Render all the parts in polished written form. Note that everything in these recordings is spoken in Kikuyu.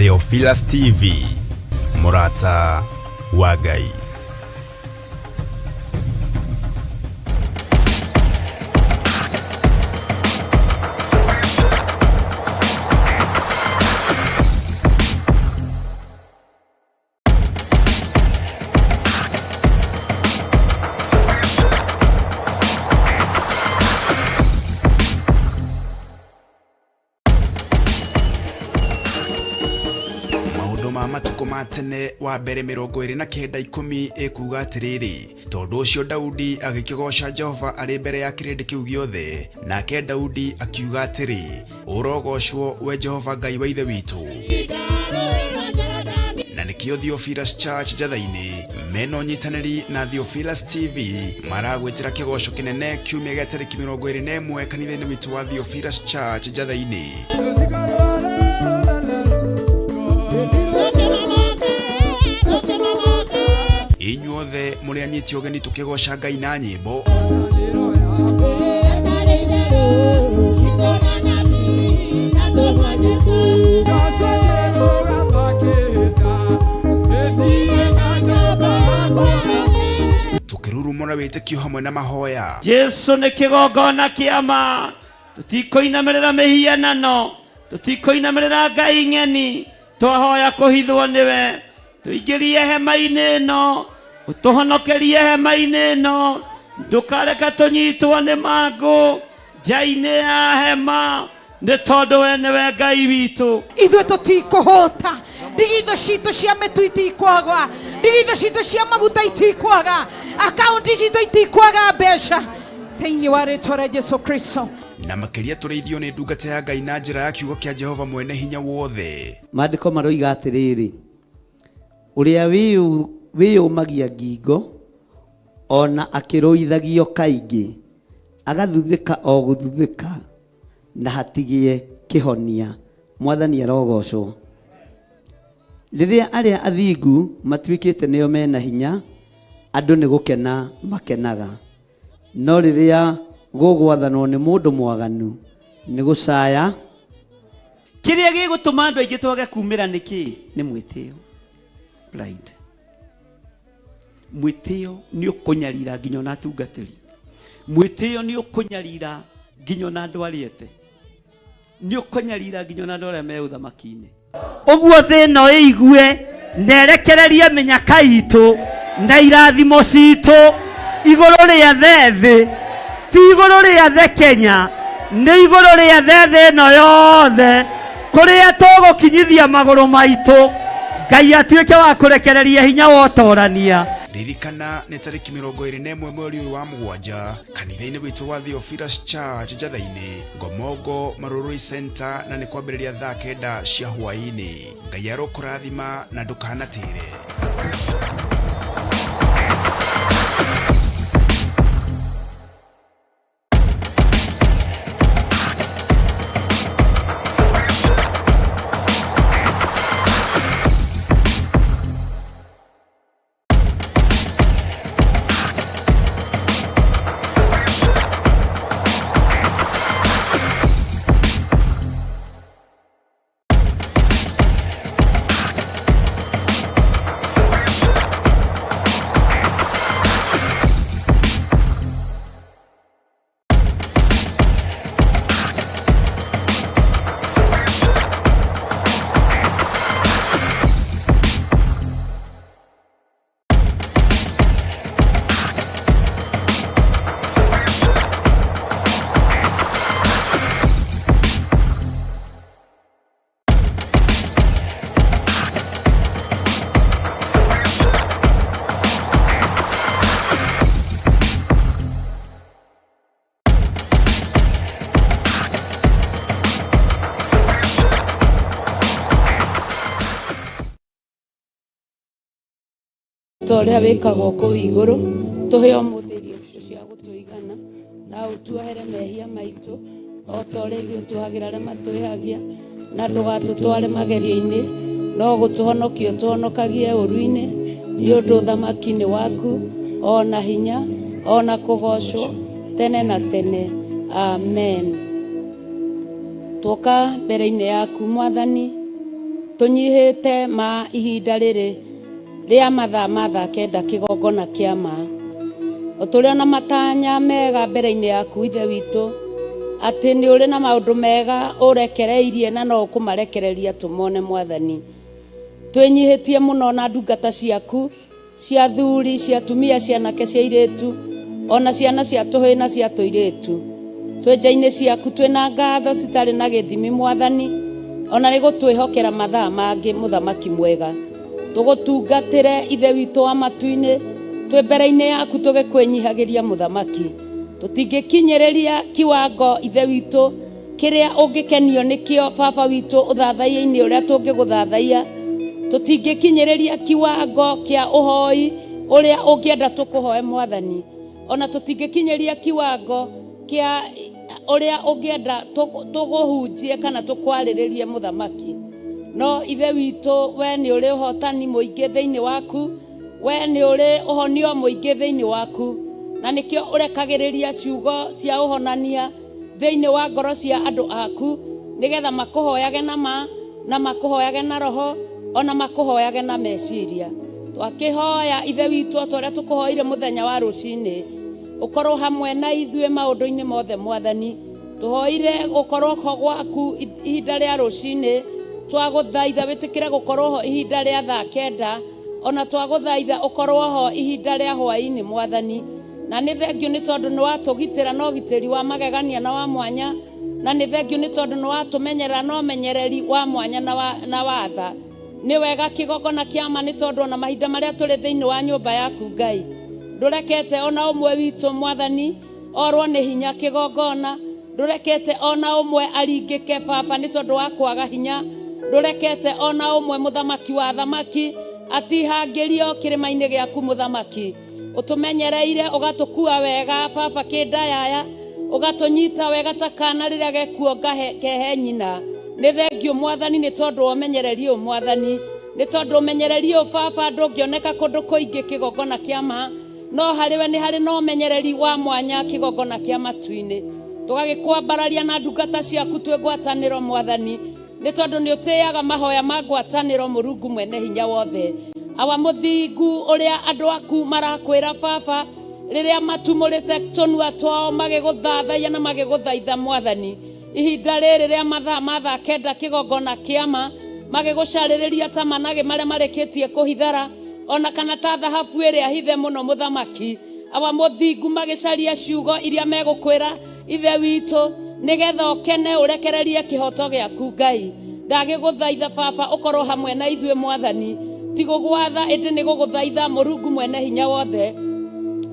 Theophilus TV, mũrata wa Ngai. Maũndũ ma matukũ ma tene wa mbere 29 ikũmi ĩkuuga atĩrĩrĩ, tondũ ũcio Daudi agĩkĩgooca Jehova arĩ mbere ya kĩrĩndĩ kĩu gĩothe, nake Daudi akiuga atĩrĩ, Ũrogoocwo we Jehova Ngai wa ithe witũ. Na nĩkĩo Theophilus Church Njatha-inĩ mena ũnyitanĩri na Theophilus TV maragwĩtĩra kĩgoco kĩnene kiumia gĩa tarĩki 21 kanitha-inĩ witũ wa Theophilus Church Njatha-inĩ. Inyuothe mũrĩ anyiti ũgeni tũkĩgoca Ngai na nyĩmbo. Tũkĩrurumũra wĩtĩkio hamwe na mahoya. Jesu nĩ kĩgongona kĩa ma. Tũtikũinamĩrĩra mĩhianano, tũtikũinamĩrĩra ngai ng'eni, twahoya kũhithwo nĩwe. Tũingĩrie hema-inĩ ĩno, ũtũhonokerie hema-inĩ ĩno, ndũkareke tũnyitwo nĩ mangũ nja-inĩ ya hema, nĩ tondũ we nĩwe Ngai witũ. Ithuĩ tũtikũhũta, ndigithũ citũ cia mĩtu itikwaga, ndigithũ citũ cia maguta itikwaga, akaunti citũ itikwaga mbeca thĩinĩ wa rĩtwa rĩa Jesu Kristo. Na makĩria tũrĩithio nĩ ndungata ya Ngai na njĩra ya kiugo kĩa Jehova mwene hinya wothe. Maandĩko maroiga atĩrĩrĩ, ũrĩa wĩyũmagia ngingo o na akĩrũithagio kaingĩ, agathuthĩka o gũthuthĩka na hatigĩe kĩhonia. Mwathani arogocwo. Rĩrĩa arĩa athingu matuĩkĩte nĩo mena hinya, andũ nĩ gũkena makenaga. No rĩrĩa gũgwathanwo nĩ mũndũ mwaganu, nĩ gũcaya. Kĩrĩa gĩgũtũma andũ aingĩ twage kumĩra nĩ kĩĩ? Nĩ mwĩtĩo. Pride. Mwĩtĩo nĩ ũkũnyarira nginya ona atungatĩri. Mwĩtĩo nĩ ũkũnyarira nginya ona andũ arĩa ete. Nĩ ũkũnyarira nginya ona andũ arĩa me ũthamaki-inĩ. Ũguo thĩ ĩno ĩigue na ĩrekererie mĩnyaka itũ na irathimo citũ igũrũ rĩa the thĩ, ti igũrũ rĩa the Kenya, nĩ igũrũ rĩa the thĩ ĩno yothe, kũrĩa tũgũkinyithia magũrũ maitũ, Ngai atuĩke wa kũrekereria hinya wa ũtorania. Ririkana nĩ tarĩki 21 mweri ũyũ wa mũgwanja kanitha-inĩ witũ wa Theophilus Church Njatha-inĩ, Ngomongo Marurui Center, na nĩ kwambĩrĩria thaa 9 cia hwaĩ-inĩ. Ngai arokũrathima na ndũkanatĩre. Ta ũrĩa wĩkagwo kũu igũrũ, tũhe ũmũthĩ irio citũ cia gũtũigana, na ũtuohere mehia maitũ, o ta ũrĩa ithuĩ tuohagĩra arĩa matwĩhagia, na ndũgatũtware magerio-inĩ, no gũtũhonokia ũtũhonokagie ũũru-inĩ, nĩ ũndũ ũthamaki nĩ waku, o na hinya, o na kũgoocwo, tene na tene. Amen. Twoka mbere-inĩ yaku Mwathani, Tũnyihĩte ma ihinda rĩrĩ rĩa mathaa ma thaa kenda kĩgongona kĩa ma. O tũrĩ ona matanya mega mbere-inĩ yaku Ithe witũ, atĩ nĩ ũrĩ na maũndũ mega ũrekereirie na no ũkũmarekereria tũmone Mwathani. Twĩnyihĩtie mũno na ndungata ciaku cia athuri, cia atumia, cia anake, cia airĩtu, ona ciana cia tũhĩĩ na cia tũirĩtu. Twĩ nja-inĩ ciaku twĩ na ngatho citarĩ na gĩthimi Mwathani, ona nĩ gũtwĩhokera mathaa mangĩ Mũthamaki mwega. Tũgũtungatĩre Ithe witũ wa matu-inĩ, twĩ mbere-inĩ yaku tũgĩkwĩnyihagĩria Mũthamaki. Tũtingĩkinyĩrĩria kiwango Ithe witũ kĩrĩa ũngĩkenio nĩkĩo Baba witũ ũthathaiya-inĩ ũrĩa tũngĩgũthathaiya. Tũtingĩkinyĩrĩria kiwango kĩa ũhoi ũrĩa ũngĩenda tũkũhoe Mwathani. Ona tũtingĩkinyĩria kiwango kĩa ũrĩa ũngĩenda tũgũhunjie kana tũkwarĩrĩrie Mũthamaki. No Ithe witũ, we nĩ ũrĩ ũhotani mũingĩ thĩinĩ waku, we nĩ ũrĩ ũhonio mũingĩ thĩinĩ waku, na nĩkĩo ũrekagĩrĩria ciugo cia ũhonania thĩinĩ wa ngoro cia andũ aku, nĩgetha makũhoyage na ma, na makũhoyage na roho, ona makũhoyage na meciria. Twakĩhoya Ithe witũ o ta ũrĩa tũkũhoire mũthenya wa rũcinĩ, ũkorwo hamwe na ithuĩ maũndũ-inĩ mothe Mwathani. Tũhoire gũkorwo ho gwaku ihinda rĩa rũcinĩ, twagũthaitha wĩtĩkĩre gũkorwo ho ihinda rĩa thaa kenda, ona twagũthaitha ũkorwo ho ihinda rĩa hwaĩ-inĩ Mwathani. Na nĩ thengiũ nĩ tondũ nĩ watũgitĩra na ũgitĩri wa magegania na wa mwanya, na nĩ thengiũ nĩ tondũ nĩ watũmenyerera na ũmenyereri wa mwanya na wa tha. Nĩ wega kĩgongona kĩa ma nĩ tondũ ona mahinda marĩa tũrĩ thĩinĩ wa nyũmba yaku Ngai, ndũrekete ona ũmwe witũ Mwathani orwo nĩ hinya kĩgongona, ndũrekete ona ũmwe aringĩke Baba nĩ tondũ wa kwaga hinya, ndũrekete ona ũmwe mũthamaki wa athamaki atihangĩrio kĩrĩma-inĩ gĩaku mũthamaki. Ũtũmenyereire ũgatũkua wega Baba kĩndayaya, ũgatũnyita wega ta kana rĩrĩa gekuonga kehe nyina. Nĩ thengiũ Mwathani nĩ tondũ wa ũmenyereri ũyũ Mwathani, nĩ tondũ ũmenyereri ũyũ Baba ndũngĩoneka kũndũ kũingĩ kĩgongona kĩa ma, no harĩ we nĩ harĩ na ũmenyereri wa mwanya kĩgongona kĩa matu-inĩ. Tũgagĩkwambararia na ndungata ciaku twĩ ngwatanĩro Mwathani, nĩ tondũ nĩ ũtĩaga mahoya ma ngwatanĩro Mũrungu mwene hinya wothe. Awa mũthingu ũrĩa andũ aku marakwĩra Baba, rĩrĩa matumũrĩte tũnua twao magĩgũthathaiya na magĩgũthaitha Mwathani, ihinda rĩrĩ rĩa mathaa ma thaa kenda kĩgongona kĩa ma, magĩgũcarĩrĩria ta managĩ marĩa marĩkĩtie kũhithara, ona kana ta thahabu ĩrĩa hithe mũno Mũthamaki. Awa mũthingu magĩcaria ciugo iria megũkwĩra Ithe witũ, nĩgetha ũkene ũrekererie kĩhoto gĩaku Ngai. Ndagĩgũthaitha Baba ũkorwo hamwe na ithuĩ Mwathani, ti gũgwatha ĩndĩ nĩ gũgũthaitha Mũrungu mwene hinya wothe,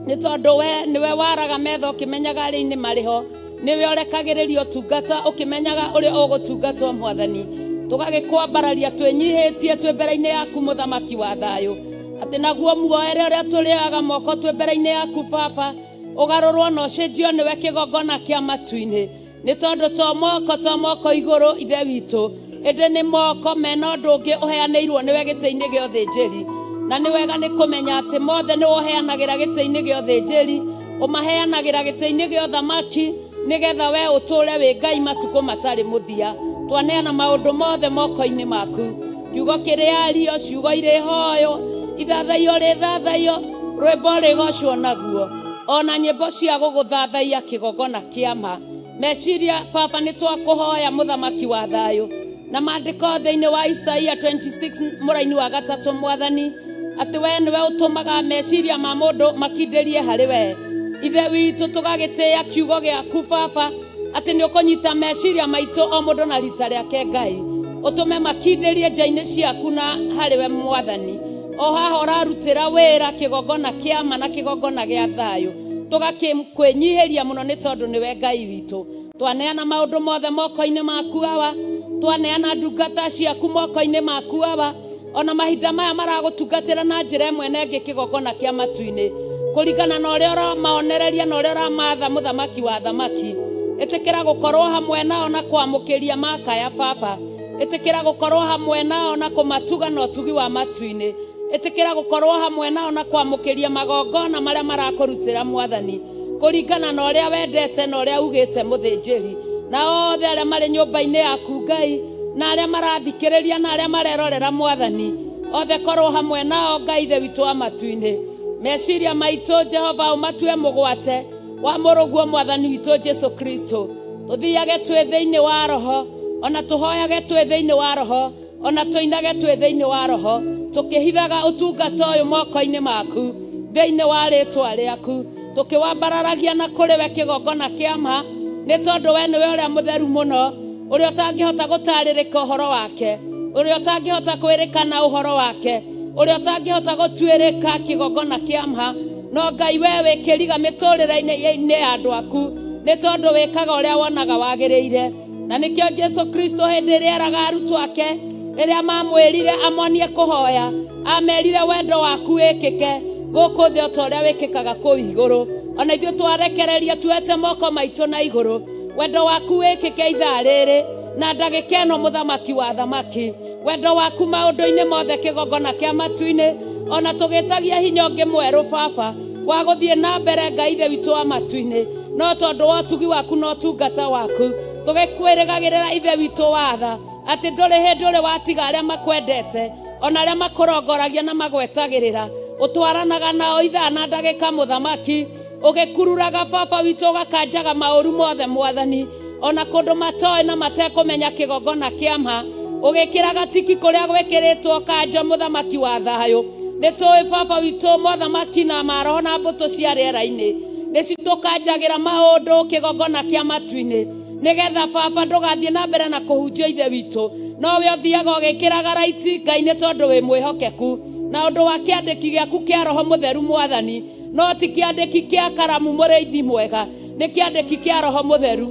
nĩ tondũ we nĩwe waraga metha ũkĩmenyaga arĩa-inĩ marĩ ho, nĩwe ũrekagĩrĩria ũtungata ũkĩmenyaga ũrĩa ũgũtungatwo Mwathani. Tũgagĩkwambararia twĩnyihĩtie twĩ mbere-inĩ yaku Mũthamaki wa thayũ, atĩ naguo muoere ũrĩa tũrĩoyaga moko twĩ mbere-inĩ yaku Baba, ũgarũrwo na ũcenjio nĩwe kĩgongona kĩa matu-inĩ, nĩ tondũ to moko to moko igũrũ Ithe witũ, ĩndĩ nĩ moko mena ũndũ ũngĩ ũheanĩirwo nĩwe gĩtĩ-inĩ gĩa ũthĩnjĩri. Na nĩ wega nĩ kũmenya atĩ mothe nĩwe ũheanagĩra gĩtĩ-inĩ gĩa ũthĩnjĩri, ũmaheanagĩra gĩtĩ-inĩ gĩa ũthamaki, nĩgetha we ũtũũre wĩ Ngai matukũ matarĩ mũthia. Twaneana maũndũ mothe moko-inĩ maku. Kiugo kĩrĩario, ciugo irĩhoywo, ithathaiyo rĩthathaiyo, rwĩmbo rĩgocwo naguo, ona nyĩmbo cia gũgũthathaiya kĩgongona kĩa ma. Meciria Baba nĩ twakũhoya mũthamaki wa thayũ. Na maandĩko thĩinĩ wa Isaia 26 mũraini wa gatatũ Mwathani, atĩ we nĩwe ũtũmaga meciria ma mũndũ makindĩrie harĩ we. Ithe witũ tũgagĩtĩĩa kiugo gĩaku Baba, atĩ nĩ ũkũnyita meciria maitũ o mũndũ na rita rĩake Ngai, ũtũme makindĩrie nja-inĩ ciaku na harĩ we Mwathani. O haha ũrarutĩra wĩra kĩgongona kĩa ma na kĩgongona gĩa thayũ, tũgakĩkwĩnyihĩria mũno nĩ tondũ nĩwe Ngai witũ. Twaneana maũndũ mothe moko-inĩ maku Awa, twaneana ndungata ciaku moko-inĩ maku Awa, ona mahinda maya maragũtungatĩra na njĩra ĩmwe na ĩngĩ kĩgongona kĩa matu-inĩ, kũringana na ũrĩa ũramaonereria na ũrĩa ũramatha mũthamaki wa athamaki. Ĩtĩkĩra gũkorwo hamwe nao na kwamũkĩria makaya Baba. Ĩtĩkĩra gũkorwo hamwe nao na kũmatuga na ũtugi wa matu-inĩ. Ĩtĩkĩra gũkorwo hamwe nao na kwamũkĩria magongona marĩa marakũrutĩra Mwathani, kũringana na ũrĩa wendete na ũrĩa ugĩte mũthĩnjĩri. Na othe arĩa marĩ nyũmba-inĩ yaku Ngai, Na arĩa marathikĩrĩria na arĩa marerorera Mwathani, othe korwo hamwe nao Ngai Ithe witũ wa matu-inĩ. Meciria maitũ Jehova ũmatue mũgwate wa mũrũguo Mwathani witũ Jesu Kristo. Tũthiage twĩ thĩinĩ wa Roho, ona tũhoyage twĩ thĩinĩ wa Roho, ona tũinage twĩ thĩinĩ wa Roho, tũkĩhithaga ũtungata ũyũ moko-inĩ maku thĩinĩ wa rĩtwa rĩaku, tũkĩwambararagia na kũrĩ we kĩgongona kĩa ma, nĩ tondũ we nĩwe ũrĩa mũtheru mũno, ũrĩa ũtangĩhota gũtarĩrĩka ũhoro wake, ũrĩa ũtangĩhota kwĩrĩkana ũhoro wake, ũrĩa ũtangĩhota gũtuĩrĩka kĩgongona kĩa ma. No Ngai we wĩ kĩriga mĩtũrĩre-inĩ ya andũ aku, nĩ tondũ wĩkaga ũrĩa wonaga wagĩrĩire. Na nĩkĩo Jesu Kristo hĩndĩ ĩrĩa eraga arutwo ake, rĩrĩa mamwĩrire amonie kũhoya, amerire wendo waku wĩkĩke gũkũ thĩ o ta ũrĩa wĩkĩkaga kũu igũrũ. Ona ithuĩ twarekereria tuete moko maitũ na igũrũ, wendo waku wĩkĩke ithaa rĩrĩ na ndagĩka ĩno, mũthamaki wa thamaki. Wendo waku maũndũ-inĩ mothe kĩgongona kĩa matu-inĩ, ona tũgĩtagia hinya ũngĩ mwerũ Baba wa gũthiĩ na mbere Ngai Ithe witũ wa matu-inĩ, no tondũ wa ũtugi waku na ũtungata waku, tũgĩkwĩrĩgagĩrĩra Ithe witũ wa tha atĩ ndũrĩ hĩndĩ ũrĩ watiga arĩa makwendete ona arĩa makũrongoragia na magwetagĩrĩra. Ũtwaranaga nao ithaa na ndagĩka mũthamaki, ũgĩkururaga Baba witũ, ũgakanjaga maũru mothe Mwathani, ona kũndũ matoĩ na matekũmenya kĩgongona kĩa ma, ũgĩkĩraga tiki kũrĩa gwĩkĩrĩtwo kanjo mũthamaki wa thayũ. Nĩ tũĩ Baba witũ mothamaki na maroho na mbũtũ cia rĩera-inĩ nĩ citũkanjagĩra maũndũ kĩgongona kĩa matu-inĩ, nĩgetha Baba ndũgathiĩ na mbere na kũhunjia Ithe witũ, no we ũthiaga ũgĩkĩraga raiti Ngai, nĩ tondũ wĩ mwĩhokeku na ũndũ wa kĩandĩki gĩaku kĩa Roho Mũtheru Mwathani, no ti kĩandĩki kĩa karamu mũrĩithi mwega, nĩ kĩandĩki kĩa Roho Mũtheru.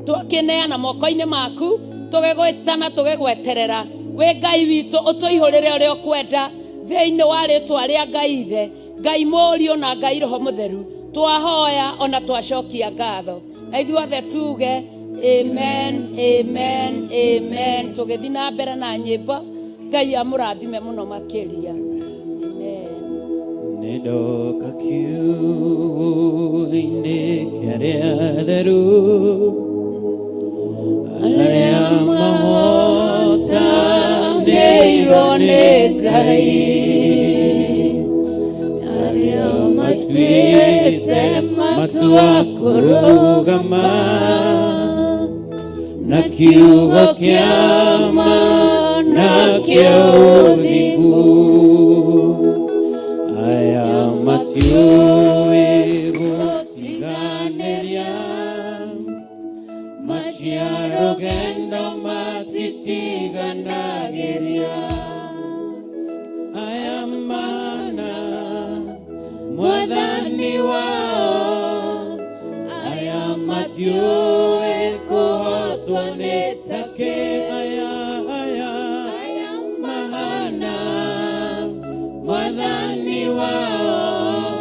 Twakĩneana moko-inĩ maku, tũgĩgwĩtana tũgĩgweterera wĩ Ngai witũ, ũtũihũrĩre ũrĩa ũkwenda thĩinĩ wa rĩtwa rĩa Ngai Ithe, Ngai Mũriũ na Ngai Roho Mũtheru. Twahoya ona twacokia ngatho, na ithuothe tuge amen, amen, amen. Tũgĩthiĩ na mbere na nyĩmbo, Ngai amũrathime mũno makĩria. Amen. Nĩndoka kiugũ-inĩ kĩa arĩa atheru, arĩa mahotanĩirwo nĩ Ngai, arĩa matuĩte matua kũrũgama na kiugo kĩa ma na kĩa ũthingu, aya matiũĩ gũtiganĩria maciaro rũgendo matitiganagĩria, aya mana Mwathani wao, aya matiũĩ kũhotwo nĩ takĩ, aya aya mahana Mwathani wao,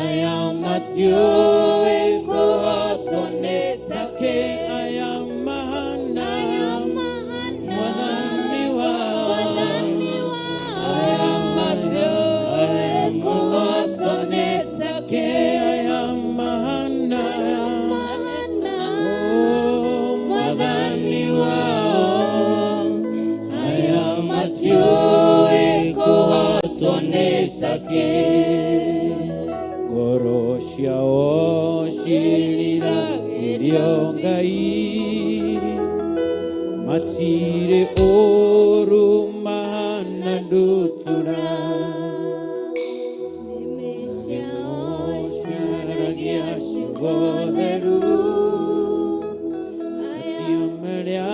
aya matiũĩ kũhotwo nĩ takĩ, aya mahana Mwathani wao, aya matiũĩ kũhotwo nĩ takĩ, aya mahana Mwathani wao, aya matiũĩ kũhotwo nĩ takĩ. Ngoro ciao ciriragĩrio Ngai, matirĩ ũru mahana ndutura, nĩmĩ ciao ciaragia ciugo theru, atio marĩa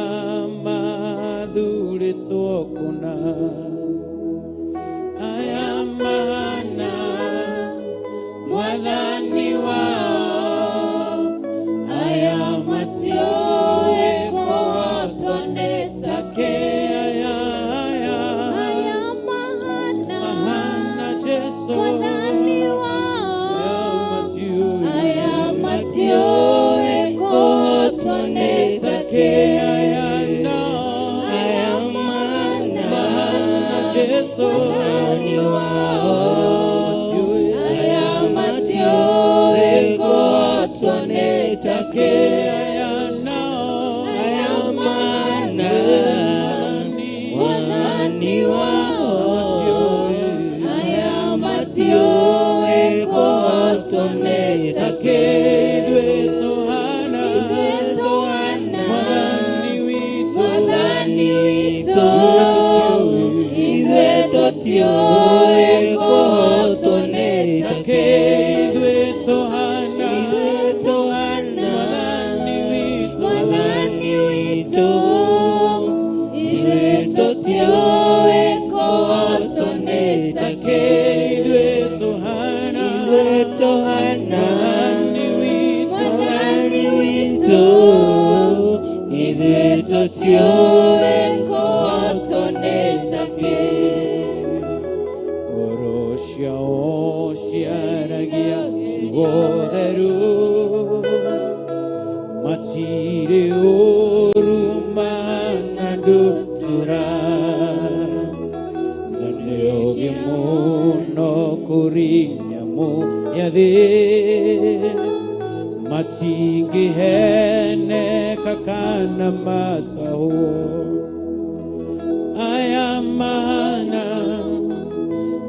mathurĩtwo kũna, aya mahana Mwathani wao, aya matiũĩ kũhotwo nĩ takĩ, aya aya mahana Jesu, aya matiũĩ kũhotwo nĩ takĩ, aya nao mahana Jesu, aya matiũĩ kũhotwo nĩ takĩ, aya nao Takĩ ithuĩ tũhana Mwathani witũ. Mwathani witũ, ithuĩ tũtiũĩ kũhotwo nĩ Takĩ takĩ. ithuĩ tũhana Ithuĩ tũhana Mwathani witũ. Mwathani witũ, ithuĩ tũtiũĩ kũhotwo nĩ Takĩ takĩ. ithuĩ tũhana Ithuĩ tũhana Mwathani witũ. Mwathani witũ, ithuĩ tũtiũĩ kũhotwo nĩ takĩ. Ngoro ciao ciaragia ciugo theru, matirĩ ũũru mahana ndutura, na nĩ ũgĩ mũno kũrĩ nyamũ ya thĩ, matingĩheneka kana matahwo. Aya mahana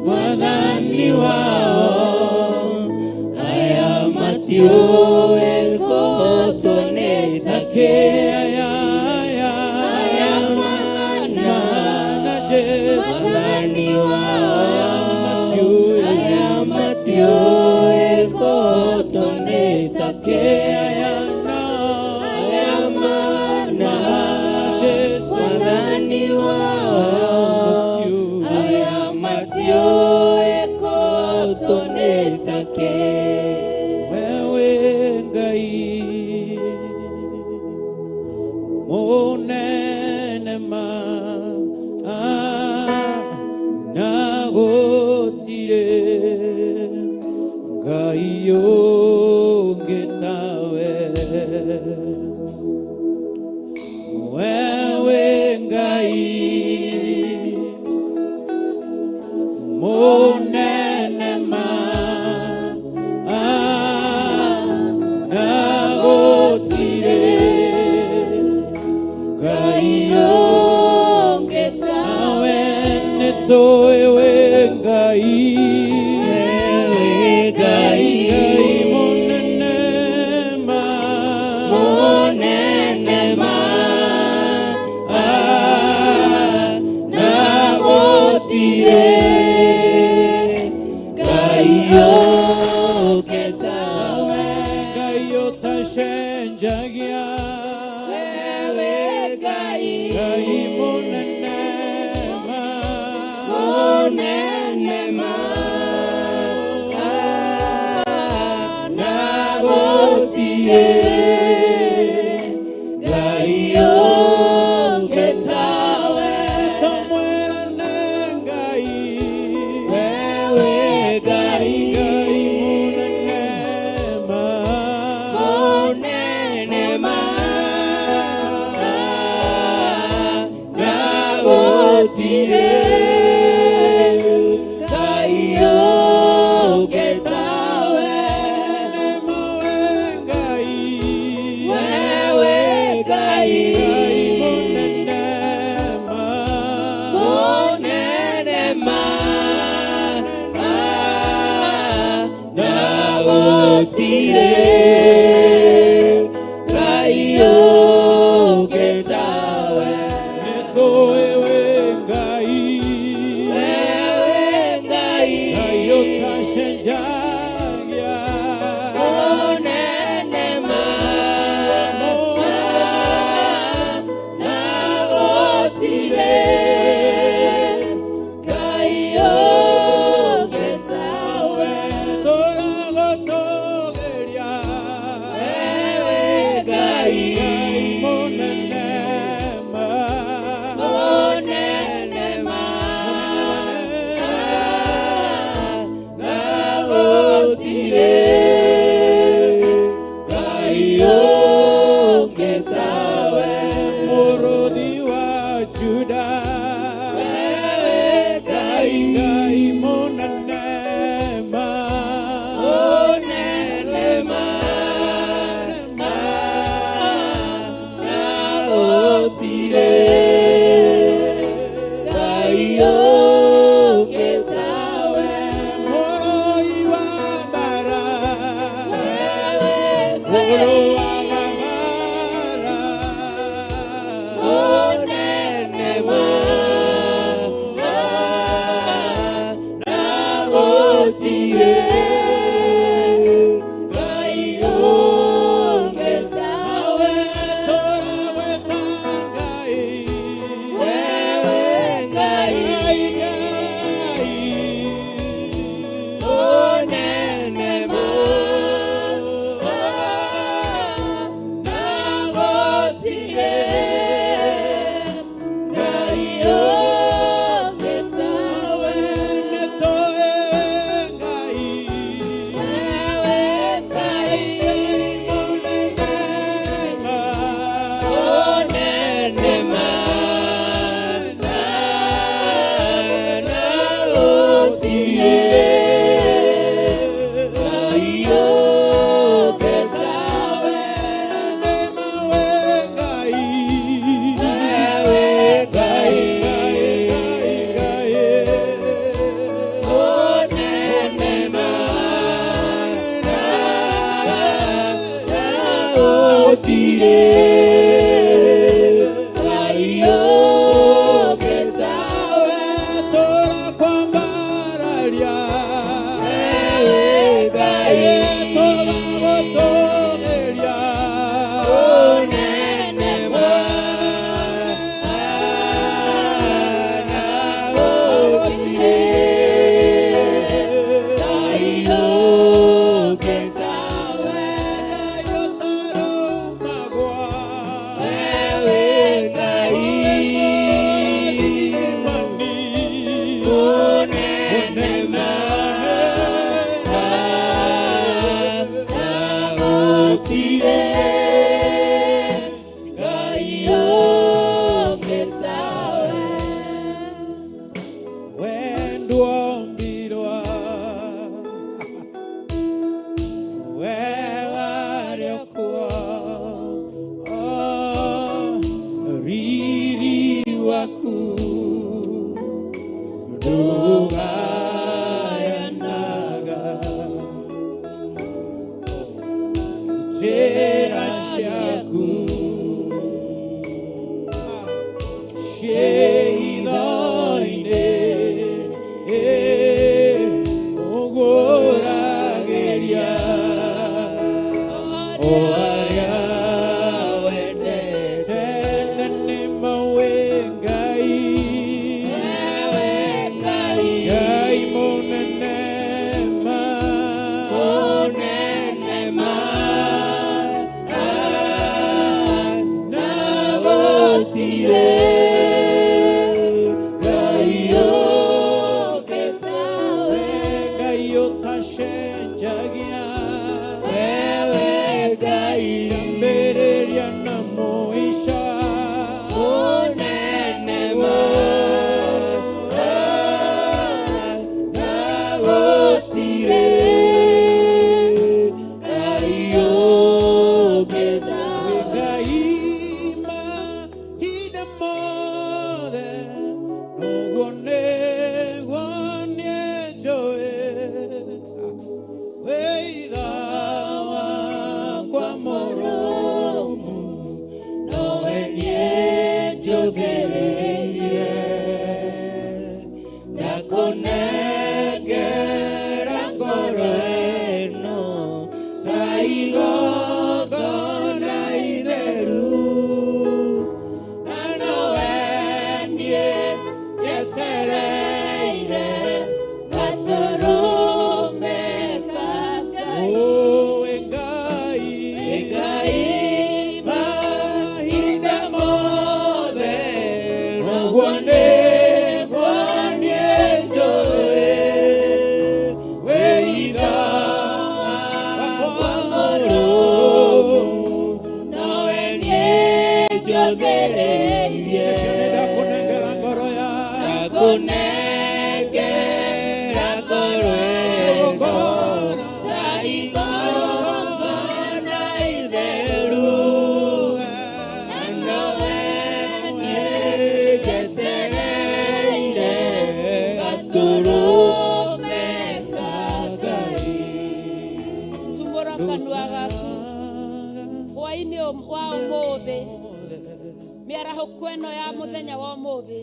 Mwathani wao, Aya matiũĩ kũhotwo nĩ takĩ takĩ. aya aya Aya mahana mahana Jesu, Mwathani wao, aya matiũĩ aya matiũĩ kũhotwo nĩ takĩ takĩ. aya nao Aya mahana mahana Jesu, Mwathani wao, aya matiũĩ aya matiũĩ kũhotwo nĩ takĩ. Wewe Ngai munene ma na gũtirĩ Ngai ũngĩ tawe. Wewe Ngai munene ma na gũtirĩ Ngai Ũngĩ nawe tawe. nĩtũĩ wĩ Ngai. Wewe Ngai. Ngai mũnene ma Munene ma na gũtirĩ Ngai ũngĩ tawe. Ngai ũtacenjagia. Wewe Ngai. Ngai mũnene ma Munene ma na gũtirĩ Ngai ũngĩ tawe. Tũmwĩrane Ngai. Wewe Ngai. Ngai mũnene ma Munene ma na gũtirĩ Ngai ũngĩ tawe. Nene ma we Ngai. Wewe Ngai. Ngai mũnene ma Munene ma na gũtirĩ Ngai ũngĩ tawe. Nĩtũĩ wĩ Ngai. Wewe Ngai. Ngai ũtacenjagia. Munene ma na gũtirĩ Ngai ũngĩ tawe. Tũragũtũgĩria. Wewe Ngai. Ngai mũnene ma Munene ma na gũtirĩ Ngai ũngĩ tawe. Mũrũthi wa Juda. Wewe Ngai. Ngai mũnene ma Munene ma na gũtirĩ Ngai ũngĩ tawe. Mũrũi wa mbara. Wewe Tumũra kanua gaku. Hwaĩ-inĩ wa ũmũthĩ, mĩarahũko ĩno ya mũthenya wa ũmũthĩ,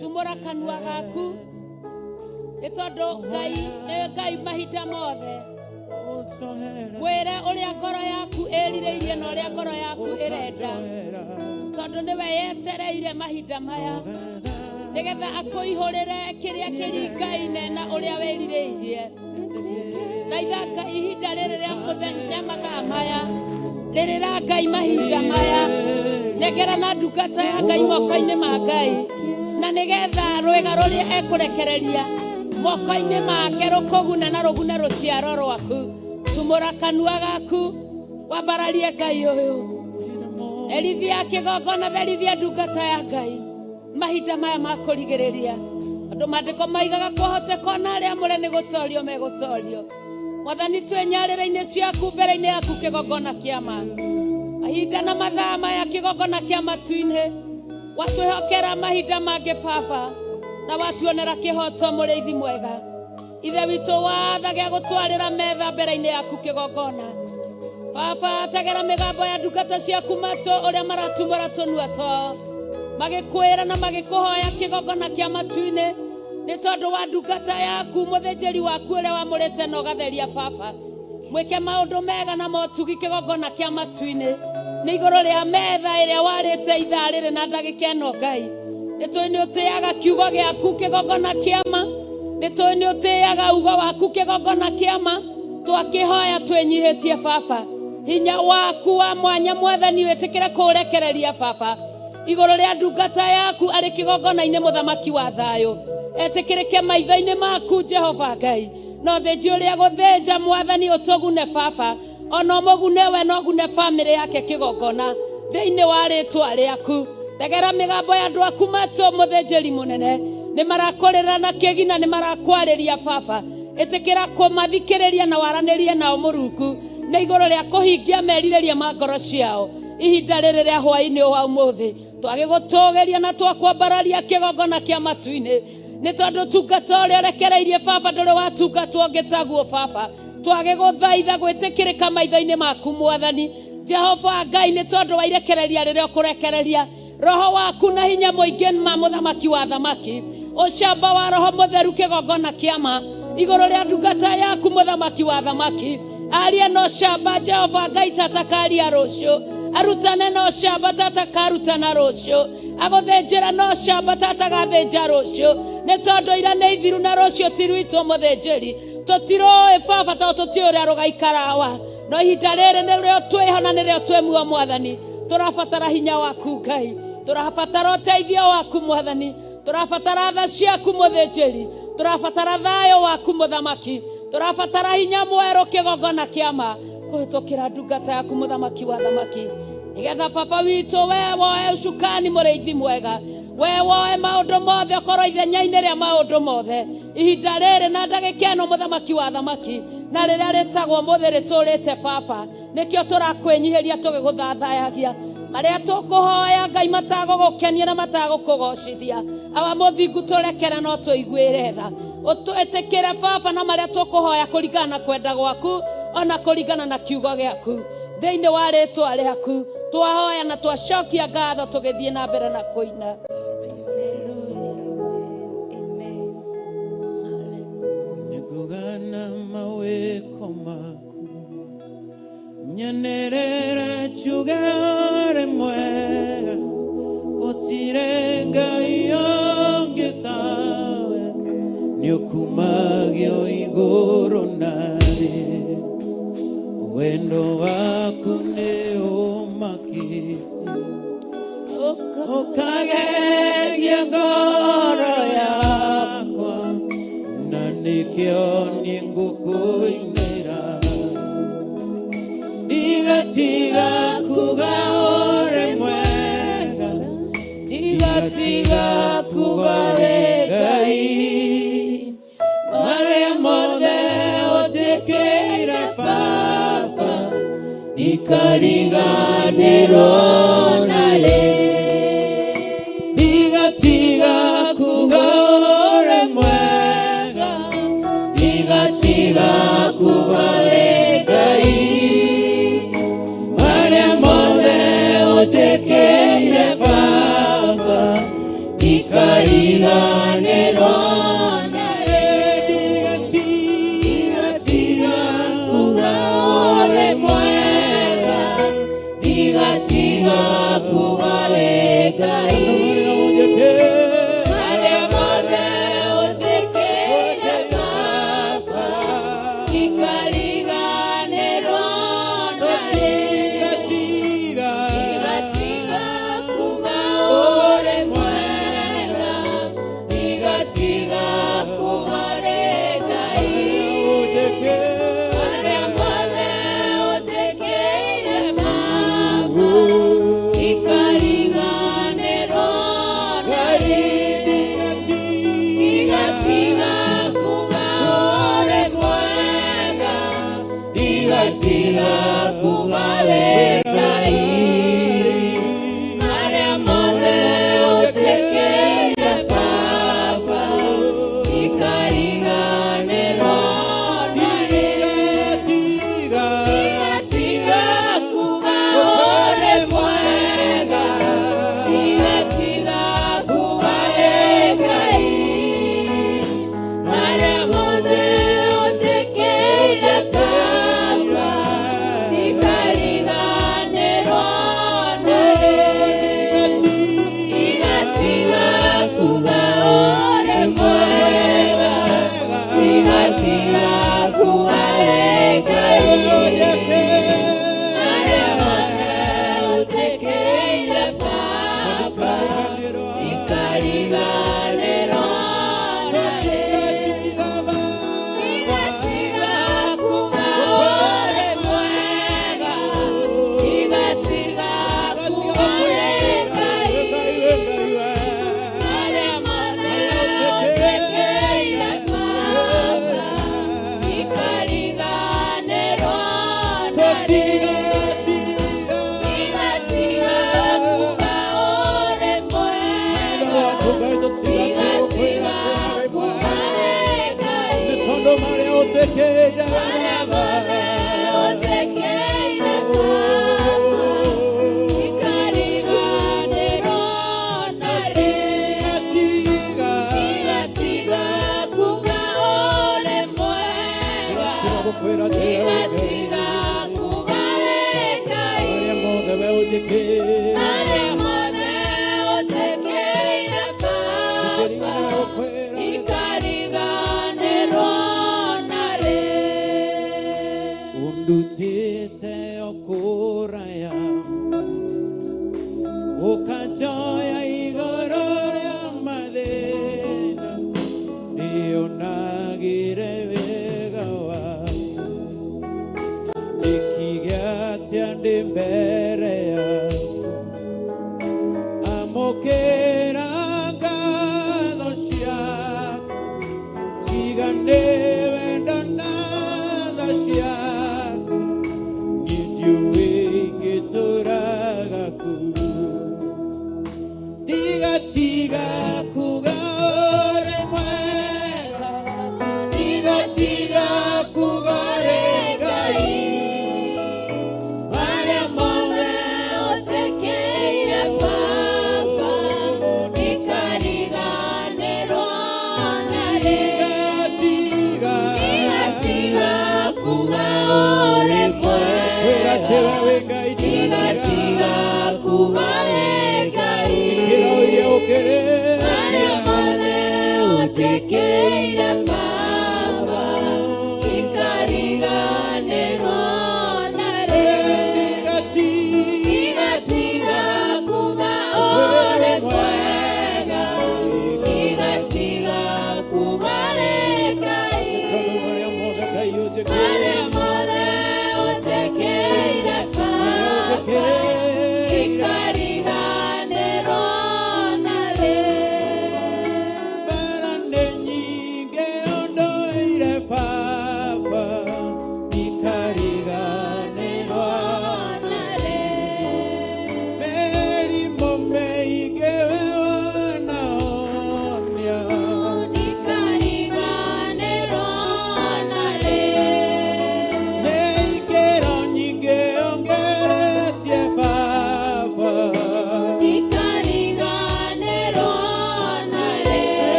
tumũra kanua gaku, nĩ tondũ Ngai nĩ Ngai mahinda mothe. Mwĩre ũrĩa ngoro yaku ĩrirĩirie na ũrĩa ngoro yaku ĩrenda, tondũ nĩwe yetereire mahinda maya nĩgetha akũihũrĩre kĩrĩa kĩringaine na ũrĩa wĩrirĩirie. Thaitha Ngai ihinda rĩrĩ rĩa mũthenya mathaa maya, rĩrĩra Ngai mahinda maya, nengerana ndungata ya Ngai moko-inĩ ma Ngai, na nĩgetha rwĩga rũrĩa ekũrekereria moko-inĩ make rũkũgune na rũgune rũciaro rwaku. Tumũra kanua gaku wambararie Ngai ũyũ, erithia kĩgongona, therithia ndungata ya Ngai mahinda maya ma kũrigĩrĩria, andũ maandĩko maigaga kwahoteka ona arĩa amũre nĩ gũtorio megũtorio. Mwathani, twĩ nyarĩrĩ-inĩ ciaku, mbere-inĩ yaku kĩgongona kĩa ma, mahinda na mathaa maya kĩgongona kĩa matu-inĩ, watwĩhokera mahinda mangĩ Baba, na watuonera kĩhoto mũrĩithi mwega. Ithe witũ watha gĩa gũtwarĩra metha mbere-inĩ yaku kĩgongona. Baba, tegera mĩgambo ya ndungata ciaku matũ, ũrĩa maratumũra tũnua twao magĩkwĩra na magĩkũhoya kĩgongona kĩa matu-inĩ, nĩ tondũ wa ndungata yaku mũthĩnjĩri waku ũrĩa wamũrĩte na ũgatheria. Baba, mwĩke maũndũ mega na motugi kĩgongona kĩa matu-inĩ, nĩ igũrũ rĩa metha ĩrĩa warĩte ithaa rĩrĩ na ndagĩka ĩno. Ngai, nĩ tũĩ nĩ ũtĩaga kiugo gĩaku kĩgongona kĩama, nĩ tũĩ nĩ ũtĩaga ugo waku kĩgongona kĩama. Twakĩhoya twĩnyihĩtie Baba, hinya waku wa mwanya Mwathani wĩtĩkĩre kũũrekereria Baba igũrũ rĩa ndungata yaku arĩ kĩgongona-inĩ. Mũthamaki wa thayũ, etĩkĩrĩke maitho-inĩ maku Jehova Ngai, no thĩnji ũrĩa gũthĩnja Mwathani ũtũgune Baba, ona ũmũgune we no gune bamĩrĩ yake kĩgongona thĩinĩ wa rĩtwa rĩaku. Tegera mĩgambo ya andũ aku matũ, mũthĩnjĩri mũnene, nĩ marakũrĩra na kĩgina, nĩ marakwarĩria Baba. Ĩtĩkĩra kũmathikĩrĩria na waranĩrie nao Mũrungu, nĩ igũrũ rĩa kũhingia merirĩria ma ngoro ciao ihinda rĩrĩ rĩa hwaĩ-inĩ wa ũmũthĩ. Twagĩgũtũgĩria na twakwambararia kĩgongona kĩa matu-inĩ, nĩ tondũ tungata ũrĩa ũrekereirie Baba ndũrĩ watungatwo ũngĩ taguo. Baba, twagĩgũthaitha gwĩtĩkĩrĩka maitho-inĩ maku Mwathani Jehova Ngai, nĩ tondũ wa irekereria rĩrĩa ũkũrekereria roho waku na hinya mũingĩ ma mũthamaki wa thamaki, ũcamba wa roho mũtheru kĩgongona kĩama igũrũ rĩa ndungata yaku mũthamaki wa thamaki. Arie na ũcamba Jehova Ngai tatakaria rũciũ, arutane na ũcamba tatakarutana rũciũ, agũthĩnjĩra na ũcamba tatagathĩnja rũciũ, nĩ tondũ ira nĩ ithiru na rũciũ ti rwitũ mũthĩnjĩri. Tũtirũĩ Baba, tondũ tũtiũĩ ũrĩa rũgaikarawa, no ihinda rĩrĩ nĩrĩo twĩho na nĩrĩo twĩ muo. Mwathani, tũrabatara hinya waku Ngai, tũrabatara ũteithio waku Mwathani, tũrabatara tha ciaku mũthĩnjĩri, tũrabatara thayũ waku mũthamaki, tũrabatara hinya mwerũ kĩgongona kĩama kũhĩtũkĩra ndungata yaku mũthamaki wa thamaki, nĩgetha Baba witũ we woe ũcukani mũrĩithi mwega, we woe maũndũ mothe, ũkorwo ithenya-inĩ rĩa maũndũ mothe ihinda rĩrĩ na ndagĩka ĩno, mũthamaki wa thamaki, na rĩrĩa rĩtagwo mũthĩ rĩtũrĩte. Baba, nĩkĩo tũrakwĩnyihĩria tũgĩgũthathayagia. Marĩa tũkũhoya Ngai matagũgũkenia na matagũkũgocithia, awa mũthingu, tũrekere no tũiguĩre tha, ũtwĩtĩkĩre Baba na marĩa tũkũhoya kũringana na kwenda gwaku ona kũringana na kiugo gĩaku. Thĩinĩ wa rĩtwa rĩaku twahoya na twacokia ngatho tũgĩthiĩ na mbere na kũina. Amen. Nĩngũgana mawĩko maku, nyenerere njuge ũrĩ mwega, gũtirĩ Ngai ũngĩ tawe, nĩũkumagio igũrũ na thĩ, wendo waku nĩ ũmakĩtie, ũkagegia ngoro yakwa, na nĩkĩo niĩ ngũkũinĩra, ndigatiga kuga ũrĩ mwega, ndigatiga kuga wĩ Ngai, marĩa mothe ũnjĩkĩire Baba, ndikariganĩrwo narĩ. Ndigatiga kuga ũrĩ mwega, ndigatiga kuga wĩ Ngai. Marĩa mothe ũnjĩkĩire Baba, ndikariganĩrwo narĩ. Ndigatiga kuga ũrĩ mwega, ndigatiga kuga wĩ Ngai. Marĩa mothe ũnjĩkĩire Baba, ndikariganĩrwo narĩ. Ndigatiga kuga ũrĩ mwega, ndigatiga kuga wĩ Ngai. Marĩa mothe ũnjĩkĩire Baba, ndikariganĩrwo narĩ. Ndigatiga kuga ũrĩ mwega, ndigatiga kuga wĩ Ngai. Marĩa mothe ũnjĩkĩire Baba, ndikariganĩrwo narĩ. Ndigatiga kuga ũrĩ mwega, ndigatiga kuga wĩ Ngai. Marĩa mothe ũnjĩkĩire Baba, ndikariganĩrwo narĩ. Ndigatiga kuga ũrĩ mwega, ndigatiga kuga wĩ Ngai. Marĩa mothe ũnjĩkĩire Baba, ndikariganĩrwo narĩ. Ndigatiga kuga ũrĩ mwega, ndigatiga kuga wĩ Ngai. Marĩa mothe ũnjĩkĩire Baba, ndikariganĩrwo narĩ. Ndigatiga kuga ũrĩ mwega, ndigatiga kuga wĩ Ngai. Marĩa mothe ũnjĩkĩire Baba, ndikariganĩrwo narĩ. Ndigatiga kuga ũrĩ mwega, ndigatiga kuga wĩ Ngai. Marĩa mothe ũnjĩkĩire Baba, ndikariganĩrwo narĩ. Undutĩte o kũraya, ũkanjoya igũrũ rĩa mathĩna, ndĩonagĩre wega waku, ndĩkige atĩa ndĩ mbere yaku. Amũkĩra ngatho ciaku, tiga nĩ wendo na tha ciaku, niĩ ndiũĩ ingĩtũraga kũ. Ndigatiga kuga ũrĩ mwega, ndigatiga kuga ũrĩ Ngai. Marĩa mothe ũnjĩkĩire Baba, ndikariganĩrwo narĩ. Ndigatiga Ndigatiga kuga ũrĩ mwega, ndigatiga kuga wĩ Ngai. Marĩa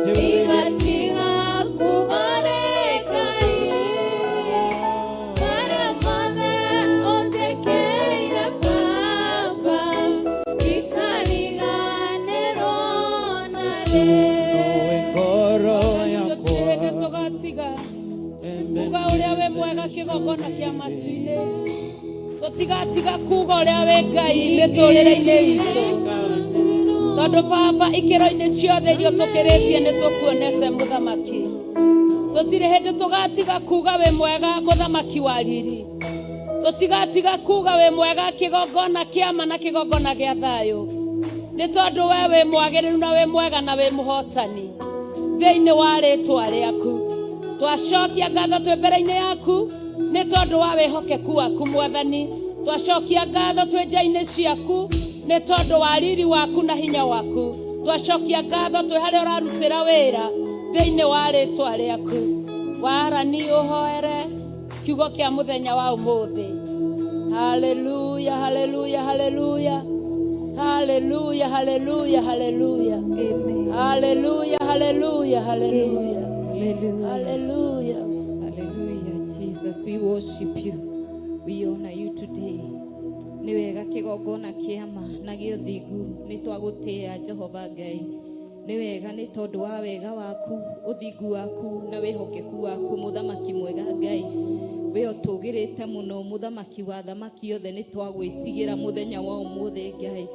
Igatiga kugoreka Marĩa mothe ũnjĩkĩire Baba, ikariganĩrwo narĩ. Ngoro Tũtirĩ hĩndĩ yakwa tũgatiga kuga ũrĩa wĩ mwega kĩgongona kĩa matu-inĩ. Tũtigatiga kuga ũrĩa wĩ Ngai mĩtũrĩre-inĩ itũ, tondũ Baba ikĩro-inĩ ciothe iria tũkĩrĩtie nĩ tũkuonete mũthamaki. Tũtirĩ hĩndĩ tũgatiga kuga wĩ mwega mũthamaki wa riri. Tũtigatiga kuga wĩ mwega kĩgongona kĩa ma na kĩgongona gĩa thayũ, nĩ tondũ we wĩ mwagĩrĩru na wĩ mwega na wĩ mũhotani. Thĩinĩ wa rĩtwa rĩaku twacokia ngatho twĩ mbere-inĩ yaku, nĩ tondũ wa wĩhokeku waku Mwathani. Twacokia ngatho twĩ nja-inĩ ciaku, nĩ tondũ wa riri waku na hinya waku. Twacokia ngatho twĩ harĩa ũrarutĩra wĩra, thĩinĩ wa rĩtwa rĩaku. Warani ũhoere kiugo kĩa mũthenya wa ũmũthĩ. Haleluya, haleluya, haleluya, haleluya, haleluya, haleluya. Amen. Haleluya, haleluya, haleluya. Hallelujah. Haleluya. Hallelujah. Jesus, we worship you. We honor you today. Nĩ wega kĩgongona kĩama na gĩa ũthingu, nĩ twagũtĩĩa Jehova Ngai. Nĩ wega nĩ tondũ wa wega waku, ũthingu waku na wĩhokeku waku, mũthamaki mwega Ngai. We ũtũgĩrĩte mũno, mũthamaki wa thamaki othe, nĩ twagwĩtigĩra mũthenya wa ũmũthĩ Ngai.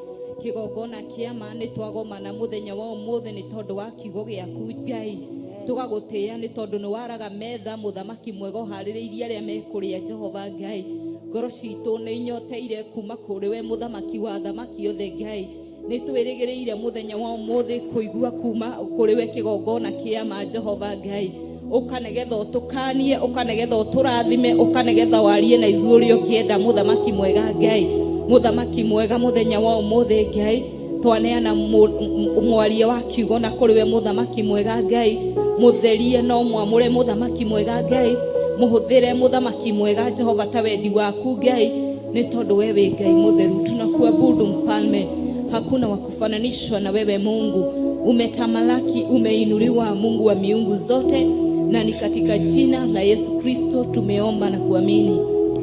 Kĩgongona kĩama nĩ twagomana mũthenya wa ũmũthĩ nĩ tondũ wa kiugo gĩaku Ngai. Tũgagũtĩĩa nĩ tondũ nĩ waraga metha, mũthamaki mwega, ũharĩrĩirie arĩa mekũrĩa Jehova Ngai. Ngoro citũ nĩ inyoteire kuma kũrĩ we, mũthamaki wa thamaki othe Ngai. Nĩ twĩrĩgĩrĩire mũthenya wa ũmũthĩ kũigua kuma kũrĩ we, kĩgongona kĩama Jehova Ngai. Ũka nĩgetha ũtũkanie, ũka nĩgetha ũtũrathime, ũka nĩgetha warie na ithuĩ ũrĩa ũngĩenda, mũthamaki mwega Ngai. Mũthamaki mwega, mũthenya wa ũmũthĩ Ngai, twaneana mwaria wa kiugo na kũrĩ we, mũthamaki mwega Ngai. Mũtherie no mwamũre, mũthamaki mwega Ngai. Mũhũthĩre, mũthamaki mwega Jehova, ta wendi waku Ngai, nĩ tondũ we wĩ Ngai mũtheru. Tunakuabudu mfalme, hakuna wa kufananishwa na wewe Mungu. Umetamalaki, umeinuliwa, Mungu wa miungu zote, na ni katika jina la Yesu Kristo tumeomba na kuamini.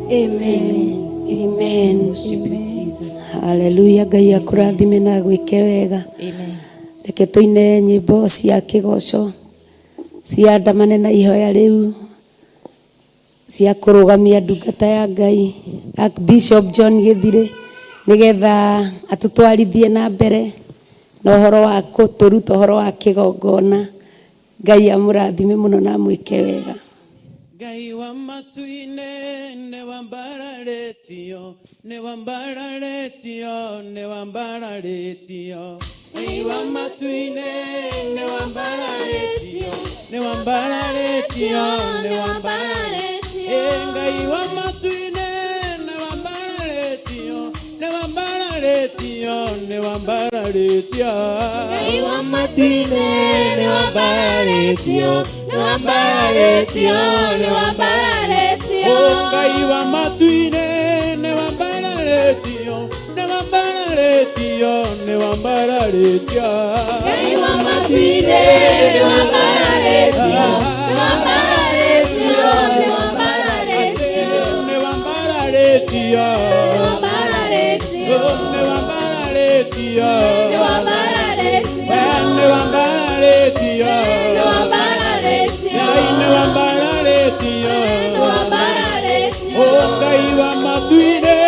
Amen. Amen. Worship you, Jesus. Haleluya. Ngai akũrathime na gwĩke wega. Amen. Reke tũine nyĩmbo cia kĩgoco ciandamane na ihoya rĩu cia kũrũgamia ndungata ya Ngai Archbishop John Gĩthirĩ, nĩgetha atũtwarithie na mbere na ũhoro wa gũtũruta ũhoro wa kĩgongona. Ngai amũrathime mũno na amwĩke wega. Ngai wa matu-inĩ, nĩ wambararĩtio, nĩ wambararĩtio, nĩ wambararĩtio. Ngai wa matu-inĩ, nĩ wambararĩtio, nĩ wambararĩtio, nĩ wambararĩtio. Ĩ Ngai wa matu-inĩ, nĩ wambararĩtio, nĩ wambararĩtio, nĩ wambararĩtio. Ngai wa matu-inĩ, nĩ wambararĩtio, nĩ wambararĩtio, nĩ wambararĩtio. O Ngai wa matu-inĩ, nĩ wambararĩtio, nĩ wambararĩtio, nĩ wambararĩtio. Ngai wa matu-inĩ, nĩ wambararĩtio, nĩ wambararĩtio, nĩ wambararĩtio. Nĩ wambararĩtio. Nĩ wambararĩtio. Nĩ wambararĩtio. Nĩ wambararĩtio. Nĩ wambararĩtio. Nĩ wambararĩtio. Ngai nĩ wambararĩtio. Nĩ wambararĩtio. O Ngai wa matu-inĩ,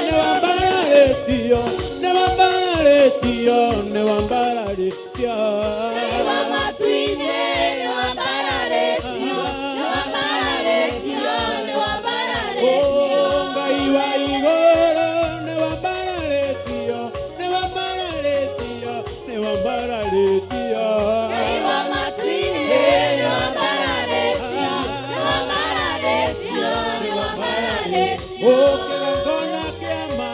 nĩ wambararĩtio, nĩ wambararĩtio, nĩ wambararĩtio. Ngai wa matu-inĩ, nĩ wambararĩtio, nĩ wambararĩtio, nĩ wambararĩtio. O Ngai wa igũrũ, nĩ wambararĩtio, nĩ wambararĩtio, nĩ wambararĩtio. Ngai wa matu-inĩ, nĩ wambararĩtio, nĩ wambararĩtio, nĩ wambararĩtio. O kĩgongona kĩama,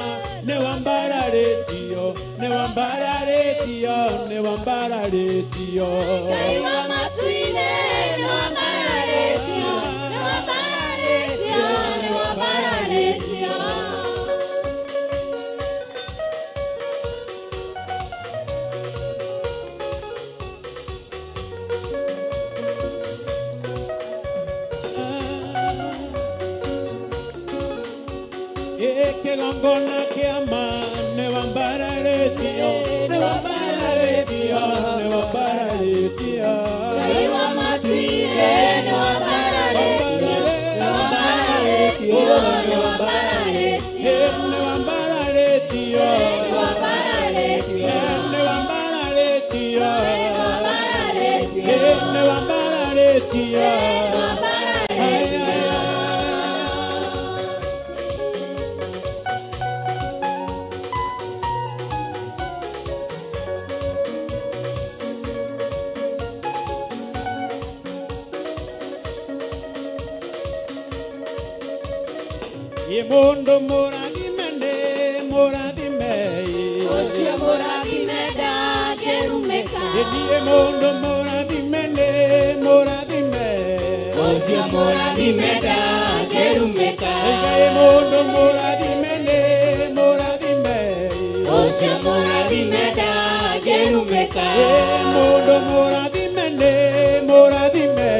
nĩ wambararĩtio, nĩ wambararĩtio, nĩ wambararĩtio. Ngai wa matu-inĩ, nĩ wambararĩtio, nĩ wambararĩtio, nĩ wambararĩtio. Kĩgongona kĩa ma nĩwambararĩtio nĩwambararĩtio nĩwambararĩtio Ngai wa matu-inĩ nĩwambararĩtio nĩwambararĩtio nĩwambararĩtio nĩwambararĩtio nĩwambararĩtio nĩwambararĩtio nĩwambararĩtio nĩwambararĩtio nĩwambararĩtio. Ye mundu mũrathime nĩ mũrathime Ũcio mũrathime ndangĩrumĩka. Niĩ mũndũ mũrathime nĩ mũrathime Ũcio mũrathime ndangĩrumĩka. Ngai mũndũ mũrathime nĩ mũrathime Ũcio mũrathime ndangĩrumĩka. Mũndũ mũrathime nĩ mũrathime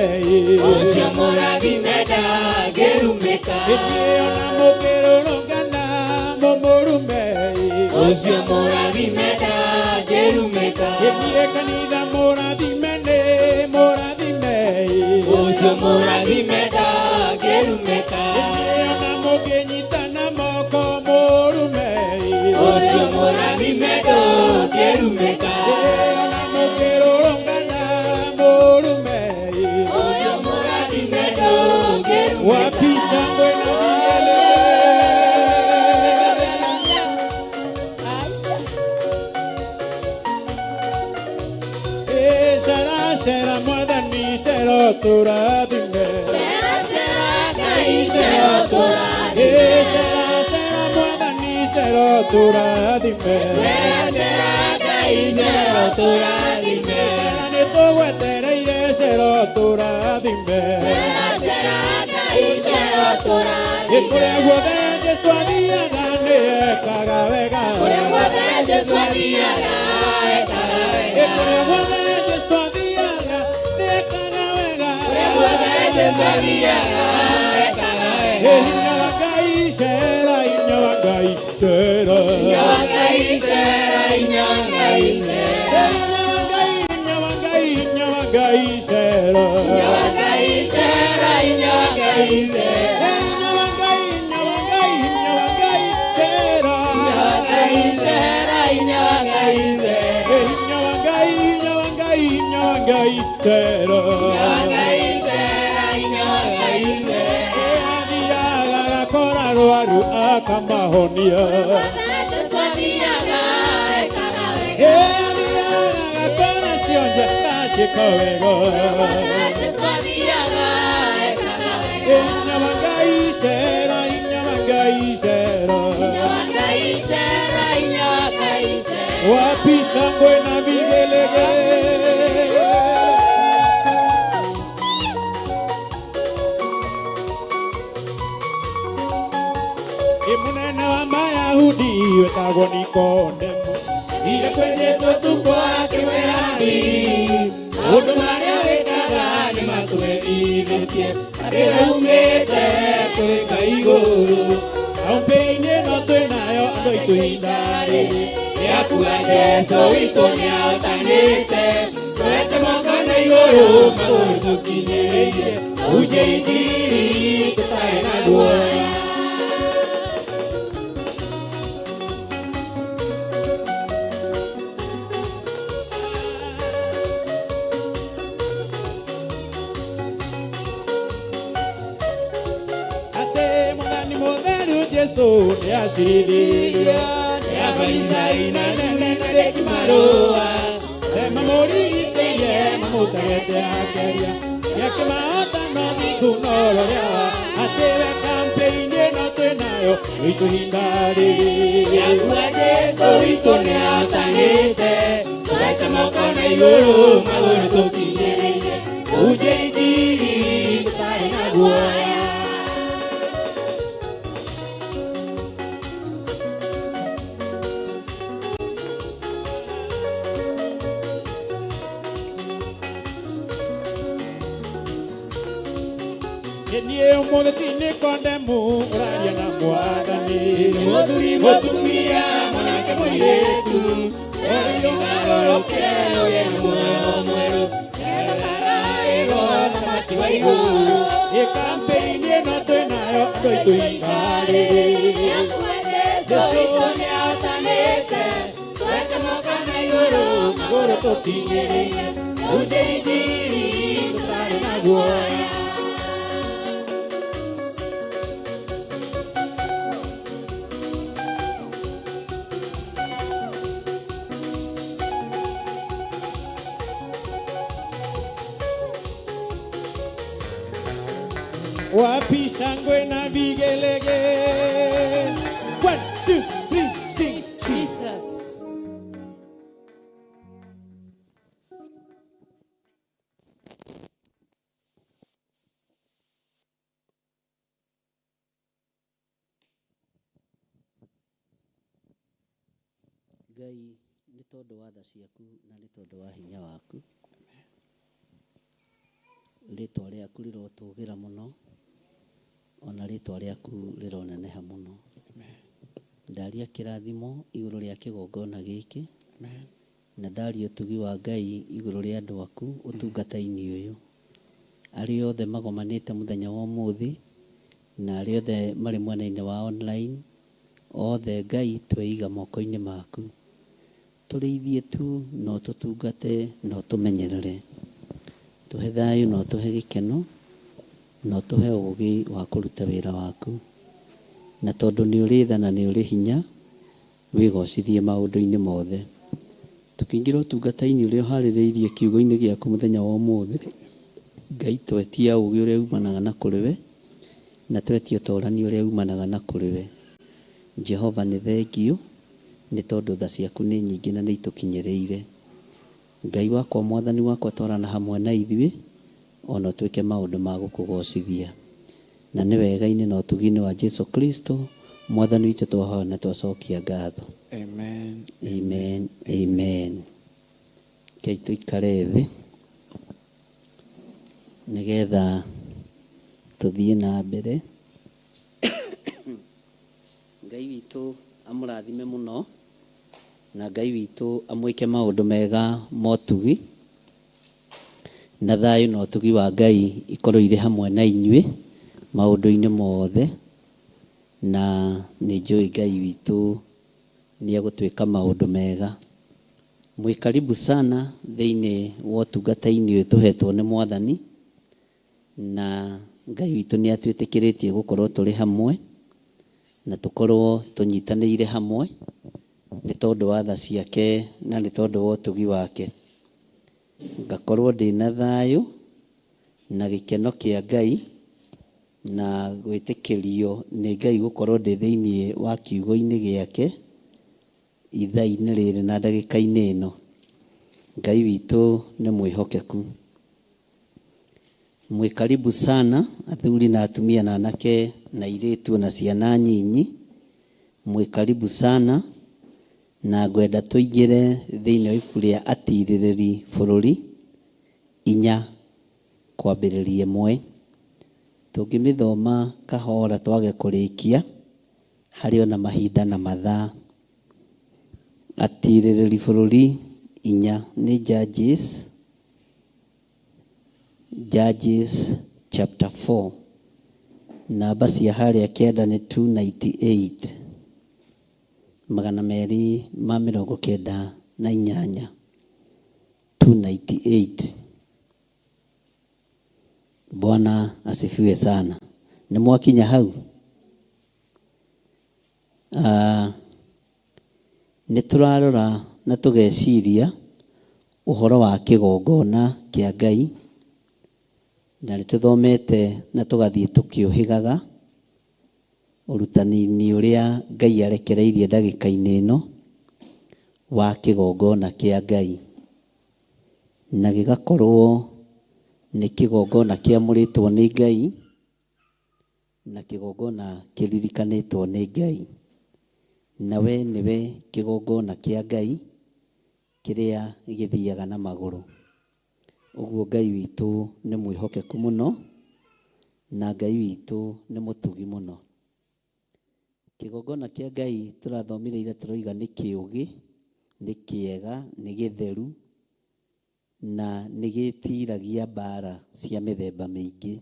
Ũcio mũrathime ndangĩrumĩka. Niĩ ona mũkĩrũrũngana mũmũrume Ũcio mũrathime ndangĩrumĩka. Niĩ kanitha mũrathime nĩ mũrathime Ũcio mũrathime ndangĩrumĩka. Niĩ ona mũkĩnyitana moko mũrume Ũcio mũrathime ndũngĩrumĩka. Ona mũkĩrũrũngana mũrume Ũyũ mũrathime ndũngĩrumĩka. Wapi shangwe na vigelegele. Eh, Cera cera mwathani cera ũtũrathime. Cera cera Ngai cera ũtũrathime. Eh, cera cera mwathani cera ũtũrathime. Cera cera Ngai cera ũtũrathime. Cera nĩtũgwetereire cera ũtũrathime. Cera cera Ngai cera ũtũrathime. Kũrĩa guothe Jesũ athiaga nĩekaga wega. Kũrĩa guothe Jesũ athiaga ekaga wega. Kũrĩa guothe Jesũ athiaga nĩekaga wega. Kũrĩa guothe Jesũ athiaga ekaga wega. Hinya wa Ngai cera, hinya wa Ngai cera. Hinya wa Ngai cera, hinya wa Ngai cera. Hinya wa Ngai, hinya wa Ngai, hinya wa Ngai cera. Hinya wa Ngai cera, hinya wa Ngai cera. Hinya wa Ngai, hinya wa Ngai, hinya wa Ngai cera. Hinya wa Ngai cera, hinya wa Ngai cera. Hinya wa Ngai, hinya wa Ngai, hinya wa Ngai cera. Hinya wa Ngai cera, hinya wa Ngai cera. Athiaga agakora arwaru akamahonia. Jesũ athiaga ekaga wega. Athiaga agakora cionje aciĩka wega. Jesũ athiaga ekaga wega. Hinya wa Ngai cera, hinya wa Ngai cera. Hinya wa Ngai cera, hinya wa Ngai cera. Wapi shangwe na vigelegele. Ĩ mũnene wa Mayahudi wetagwo Nikodemo Thiire kwĩ Jesũ ũtukũ akĩmwĩra atĩrĩ, maũndũ marĩa wĩkaga nĩmatũgegithĩtie, atĩ umĩte kũrĩ Ngai igũrũ. Kampeni ĩno twĩnayo andũ aitũ ihinda rĩrĩ Rĩakua Jesũ witũ nĩahotanĩte, twete moko na igũrũ magũrũ tũkinyĩrĩirie, tũhunjie injiri tũtarĩ na guoya. Atĩ mwathani mũtheru Jesũ nĩacirithĩirio nĩ Afarisai na anene na andĩki marũa mamũrigicĩirie mamũtegete akĩaria nĩakĩmahota no thingu no ũrĩa wa atĩ we kampeni ĩno twĩnayo witũ ihinda rĩrĩ Rĩakua Jesũ witũ nĩahotanĩte, twete moko na igũrũ magũrũ tũkinyĩrĩirie, tũhunjie injiri tũtarĩ na guoya. Niĩ ũmũthĩ ti Nikodemu ũraria na mwathani. Mũthuri mũtumia mwanake mũirĩtu ũrĩa ũgarũrũke ũgĩe na muoyo mwerũ ũkagaĩrwo ũthamaki wa igũrũ. Ĩ campaign ĩno twĩnayo andũ aitũ ikarĩrĩria. Jesu witũ nĩahotanĩte twete moka na igũrũ magũrũ tũkinyĩrĩire tũhunjie injiri tũtarĩ na guoya. Wapi shangwe na vigelegele? 1, 2, 3, sing. Jesus. Ngai nĩ tondũ wa tha ciaku na nĩ tondũ wa hinya waku, rĩtwa rĩaku rĩrotũgĩra mũno, ona rĩtwa rĩaku rĩroneneha mũno. Ndaria kĩrathimo igũrũ rĩa kĩgongona gĩkĩ, na ndaria ũtugi wa Ngai igũrũ rĩa andũ aku ũtungata-inĩ ũyũ. Arĩa othe magomanĩte mũthenya wa ũmũthĩ, na arĩa othe marĩ mwena-inĩ wa online, othe Ngai tweiga moko-inĩ maku. Tũrĩithie tu na ũtũtungate na ũtũmenyerere. Tũhe thayũ na ũtũhe gĩkeno na ũtũhe ũgĩ wa kũruta wĩra waku. Na tondũ nĩ ũrĩ tha na nĩ ũrĩ hinya, wĩgocithie maũndũ-inĩ mothe. Tũkĩingĩra ũtungata-inĩ ũrĩa ũharĩrĩirie kiugo-inĩ gĩaku mũthenya wa ũmũthĩ, Ngai twetia ũgĩ ũrĩa umanaga na kũrĩ we, na twetia ũtorani ũrĩa umanaga na kũrĩ we. Jehova nĩ thengiũ, nĩ tondũ tha ciaku nĩ nyingĩ na nĩ itũkinyĩrĩire. Ngai wakwa mwathani wakwa twarana hamwe na ithuĩ, ona ũtuĩke maũndũ ma gũkũgocithia. Na nĩ wega-inĩ na ũtugi-inĩ wa Jesu Kristo mwathani witũ twahoya na twacokia ngatho. Amen. Amen. Amen. Rekei tũikare thĩ nĩgetha tũthiĩ na mbere. Ngai witũ amũrathime mũno, na Ngai witũ amwĩke maũndũ mega motugi, na thayũ na ũtugi wa Ngai ikorwo irĩ hamwe na inyuĩ maũndũ-inĩ mothe, na nĩ njũĩ Ngai witũ nĩ egũtwĩka maũndũ mega. Mwĩ karibu sana thĩinĩ wa ũtungata-inĩ ũyũ tũhetwo nĩ Mwathani, na Ngai witũ nĩ atwĩtĩkĩrĩtie gũkorwo tũrĩ hamwe, na tũkorwo tũnyitanĩire hamwe, nĩ tondũ wa tha ciake na nĩ tondũ wa ũtugi wake. Ngakorwo ndĩna thayũ na gĩkeno kĩa Ngai, na gwĩtĩkĩrio nĩ Ngai gũkorwo ndĩ thĩinĩ wa kiugo-inĩ gĩake ithaa-inĩ rĩrĩ na ndagĩka-inĩ ĩno. Ngai witũ nĩ mwĩhokeku. Mwĩ karibu sana athuri na atumia na anake na airĩtu na ciana nyinyi. Mwĩ karibu sana, na ngwenda tũingĩre thĩinĩ wa ibuku rĩa Atirĩrĩri Bũrũri 4 kwambĩrĩria 1. Tũngĩmĩthoma kahora twage kũrĩkia, harĩ ona mahinda na mathaa. Atirĩrĩri Bũrũri 4 nĩ Judges, Judges chapter 4. Namba cia harĩa kenda nĩ 298. 298. 298. Bwana asifiwe sana. Nĩ mwakinya hau? Nĩ tũrarora na tũgeciria ũhoro wa kĩgongona kĩa Ngai, na nĩ tũthomete na tũgathiĩ tũkĩũhĩgaga ũrutani-inĩ ũrĩa Ngai arekereirie ndagĩka-inĩ ĩno wa kĩgongona kĩa Ngai, na gĩgakorwo nĩ kĩgongona kĩamũrĩtwo nĩ Ngai, na kĩgongona kĩririkanĩtwo nĩ Ngai, na we nĩwe kĩgongona kĩa Ngai kĩrĩa gĩthiaga na magũrũ. Ũguo Ngai witũ nĩ mwĩhokeku mũno, Na Ngai witũ nĩ mũtugi mũno. Kĩgongona kĩa Ngai tũrathomire ira tũroiga nĩ kĩũgĩ, nĩ kĩega, nĩ gĩtheru, na nĩ gĩtiragia mbara cia mĩthemba mĩingĩ,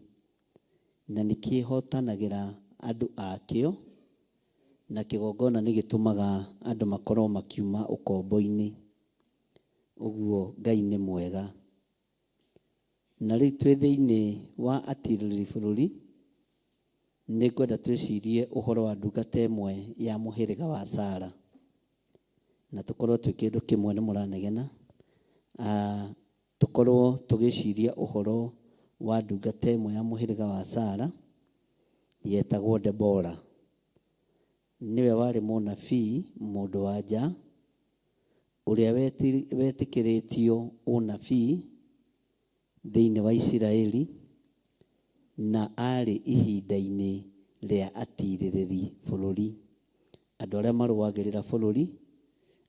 na nĩ kĩhotanagĩra andũ akĩo, na kĩgongona nĩ gĩtũmaga andũ makorwo makiuma ũkombo-inĩ. Ũguo Ngai nĩ mwega. Na rĩu twĩ thĩinĩ wa atirĩrĩri bũrũri, nĩ ngwenda twĩcirie ũhoro wa ndungata ĩmwe ya mũhĩrĩga wa Sara, na tũkorwo twĩ kĩndũ kĩmwe nĩ mũranegena. Tũkorwo tũgĩciria ũhoro wa ndungata ĩmwe ya mũhĩrĩga wa Sara yetagwo Debora. Nĩwe warĩ mũnabii mũndũ wa nja ũrĩa wetĩkĩrĩtio ũnabii thĩinĩ wa Isiraeli, na aarĩ ihinda-inĩ rĩa atirĩrĩri bũrũri, andũ arĩa marũagĩrĩra bũrũri,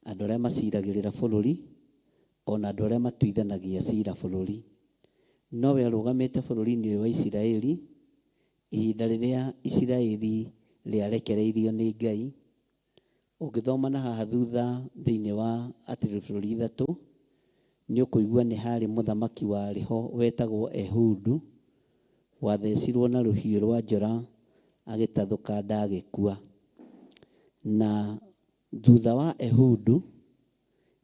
andũ arĩa maciragĩrĩra bũrũri, o na andũ arĩa matuithanagia cira bũrũri. Nowe arũgamĩte bũrũri-inĩ ũyũ wa Isiraeli ihinda rĩrĩa Isiraeli rĩarekereirio nĩ Ngai. Ũngĩthoma na haha thutha thĩinĩ wa Atirĩrĩri Bũrũri ithatũ, nĩ ũkũigua nĩ harĩ mũthamaki warĩ ho wetagwo Ehudu, wathecirwo na rũhiũ rwa njora agĩtathũka nda agĩkua. Na thutha wa Ehudu,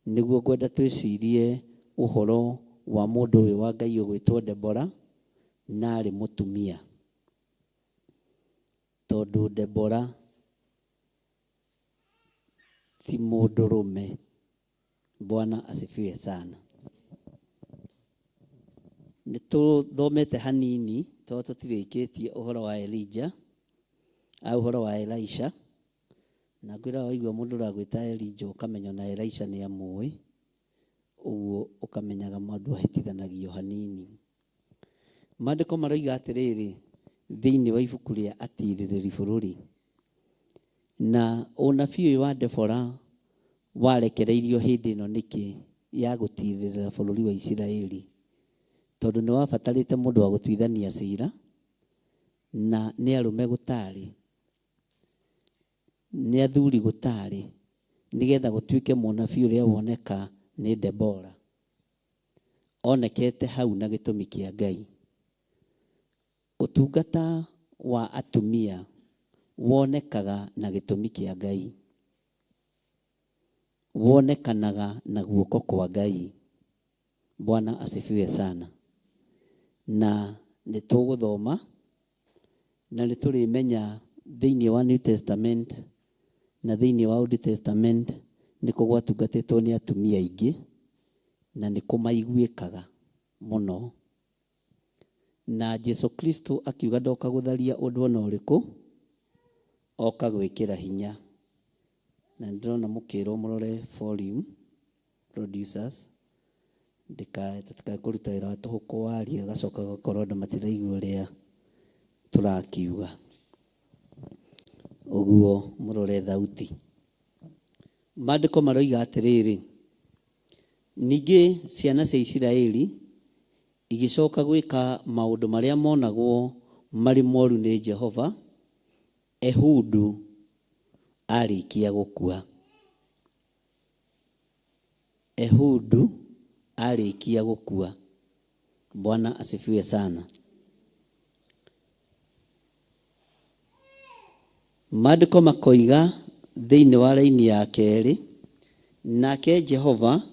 nĩguo ngwenda twĩcirie ũhoro wa mũndũ ũyũ wa Ngai ũgwĩtwo Debora, na arĩ mũtumia. Tondũ Debora ti mũndũrũme. Bwana asifiwe sana. Nĩ tũthomete hanini tondũ tũtirĩkĩtie ũhoro wa Elijah, ũhoro wa Elisha. Na ngwĩra waigua mũndũ ũragwĩta Elijah ũkamenya ona Elisha nĩ amũĩ, ũguo ũkamenyaga maũndũ ahĩtithanagio hanini. Maandĩko maroiga atĩrĩrĩ thĩinĩ wa ibuku rĩa Atirĩrĩri Bũrũri, na ũnabii ũyũ wa Debora warekereirio hĩndĩ ĩno nĩkĩ ya gũtirĩrĩra bũrũri wa Isiraeli? Tondũ nĩ wabatarĩte mũndũ wa gũtuithania cira, na nĩ arũme gũtarĩ, nĩ athuri gũtarĩ, nĩgetha gũtuĩke mũnabii ũrĩa woneka nĩ Debora. Onekete hau na gĩtũmi kĩa Ngai. Ũtungata wa atumia wonekaga na gĩtũmi kĩa Ngai. Wonekanaga na guoko kwa Ngai. Bwana asifiwe sana. Na nĩ tũgũthoma na nĩ tũrĩmenya thĩinĩ wa New Testament na thĩinĩ wa Old Testament nĩkũ gwatungatĩtwo nĩ atumia aingĩ na nĩkũ maiguĩkaga mũno. Na Jesu Kristo akiuga ndoka gũtharia ũndũ ona ũrĩkũ, oka gwĩkĩra hinya. Na nĩndĩrona mũkĩrwo mũrore volume producers, tũtikae kũruta wĩra wa tũhũ kũwaria gacoka gakorwo andũ matiraigua ũrĩa tũrakiuga. Ũguo mũrore thauti. Maandĩko maroiga atĩrĩrĩ, ningĩ ciana cia Isiraeli igĩcoka gwĩka maũndũ marĩa monagwo marĩ moru nĩ Jehova, Ehudu arĩkia gũkua. Ehudu arĩkia gũkua. Bwana asifiwe sana. Maandĩko makoiga thĩinĩ wa raini ya kerĩ, nake Jehova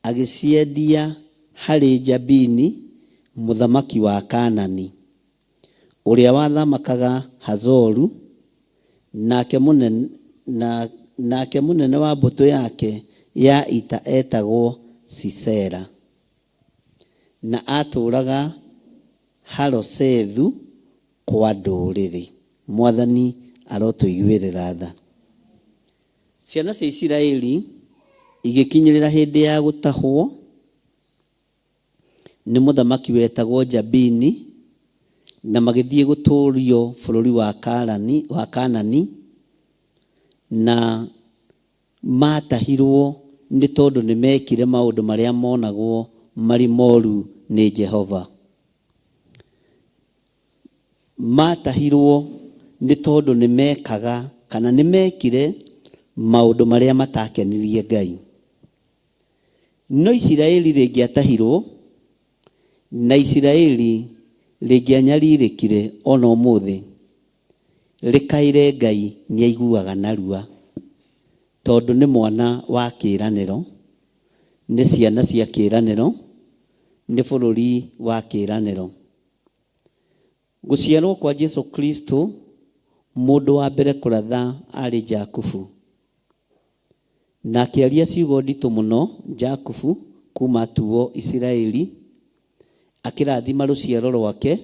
agĩciendia harĩ Jabini mũthamaki wa Kaanani, ũrĩa wathamakaga Hazoru, nake mũnene, na, nake mũnene wa mbũtũ yake ya ita etagwo Sisera, na aatũũraga Harosethu kwa ndũrĩrĩ. Mwathani arotũiguĩrĩra tha. Ciana cia Isiraeli igĩkinyĩrĩra hĩndĩ ya gũtahwo nĩ mũthamaki wetagwo Jabini, na magĩthiĩ gũtũũrio bũrũri wa Karani, wa Kanani, na maatahirwo nĩ tondũ nĩ meekire maũndũ marĩa monagwo marĩ moru nĩ Jehova. Maatahirwo nĩ tondũ nĩ meekaga kana nĩ meekire maũndũ marĩa mataakenirie Ngai. No Isiraeli rĩngĩatahirwo, na Isiraeli rĩngĩanyarirĩkire o na ũmũthĩ, rĩkaĩre Ngai nĩaiguaga narua, tondũ nĩ mwana wa kĩĩranĩro, nĩ ciana cia kĩĩranĩro, nĩ bũrũri wa kĩĩranĩro. Gũciarwo kwa Jesu Kristo, mũndũ wa mbere kũratha aarĩ Jakubu. Na akĩaria ciugo nditũ mũno Jakubu kuuma atuo Isiraeli, akĩrathima rũciaro rwake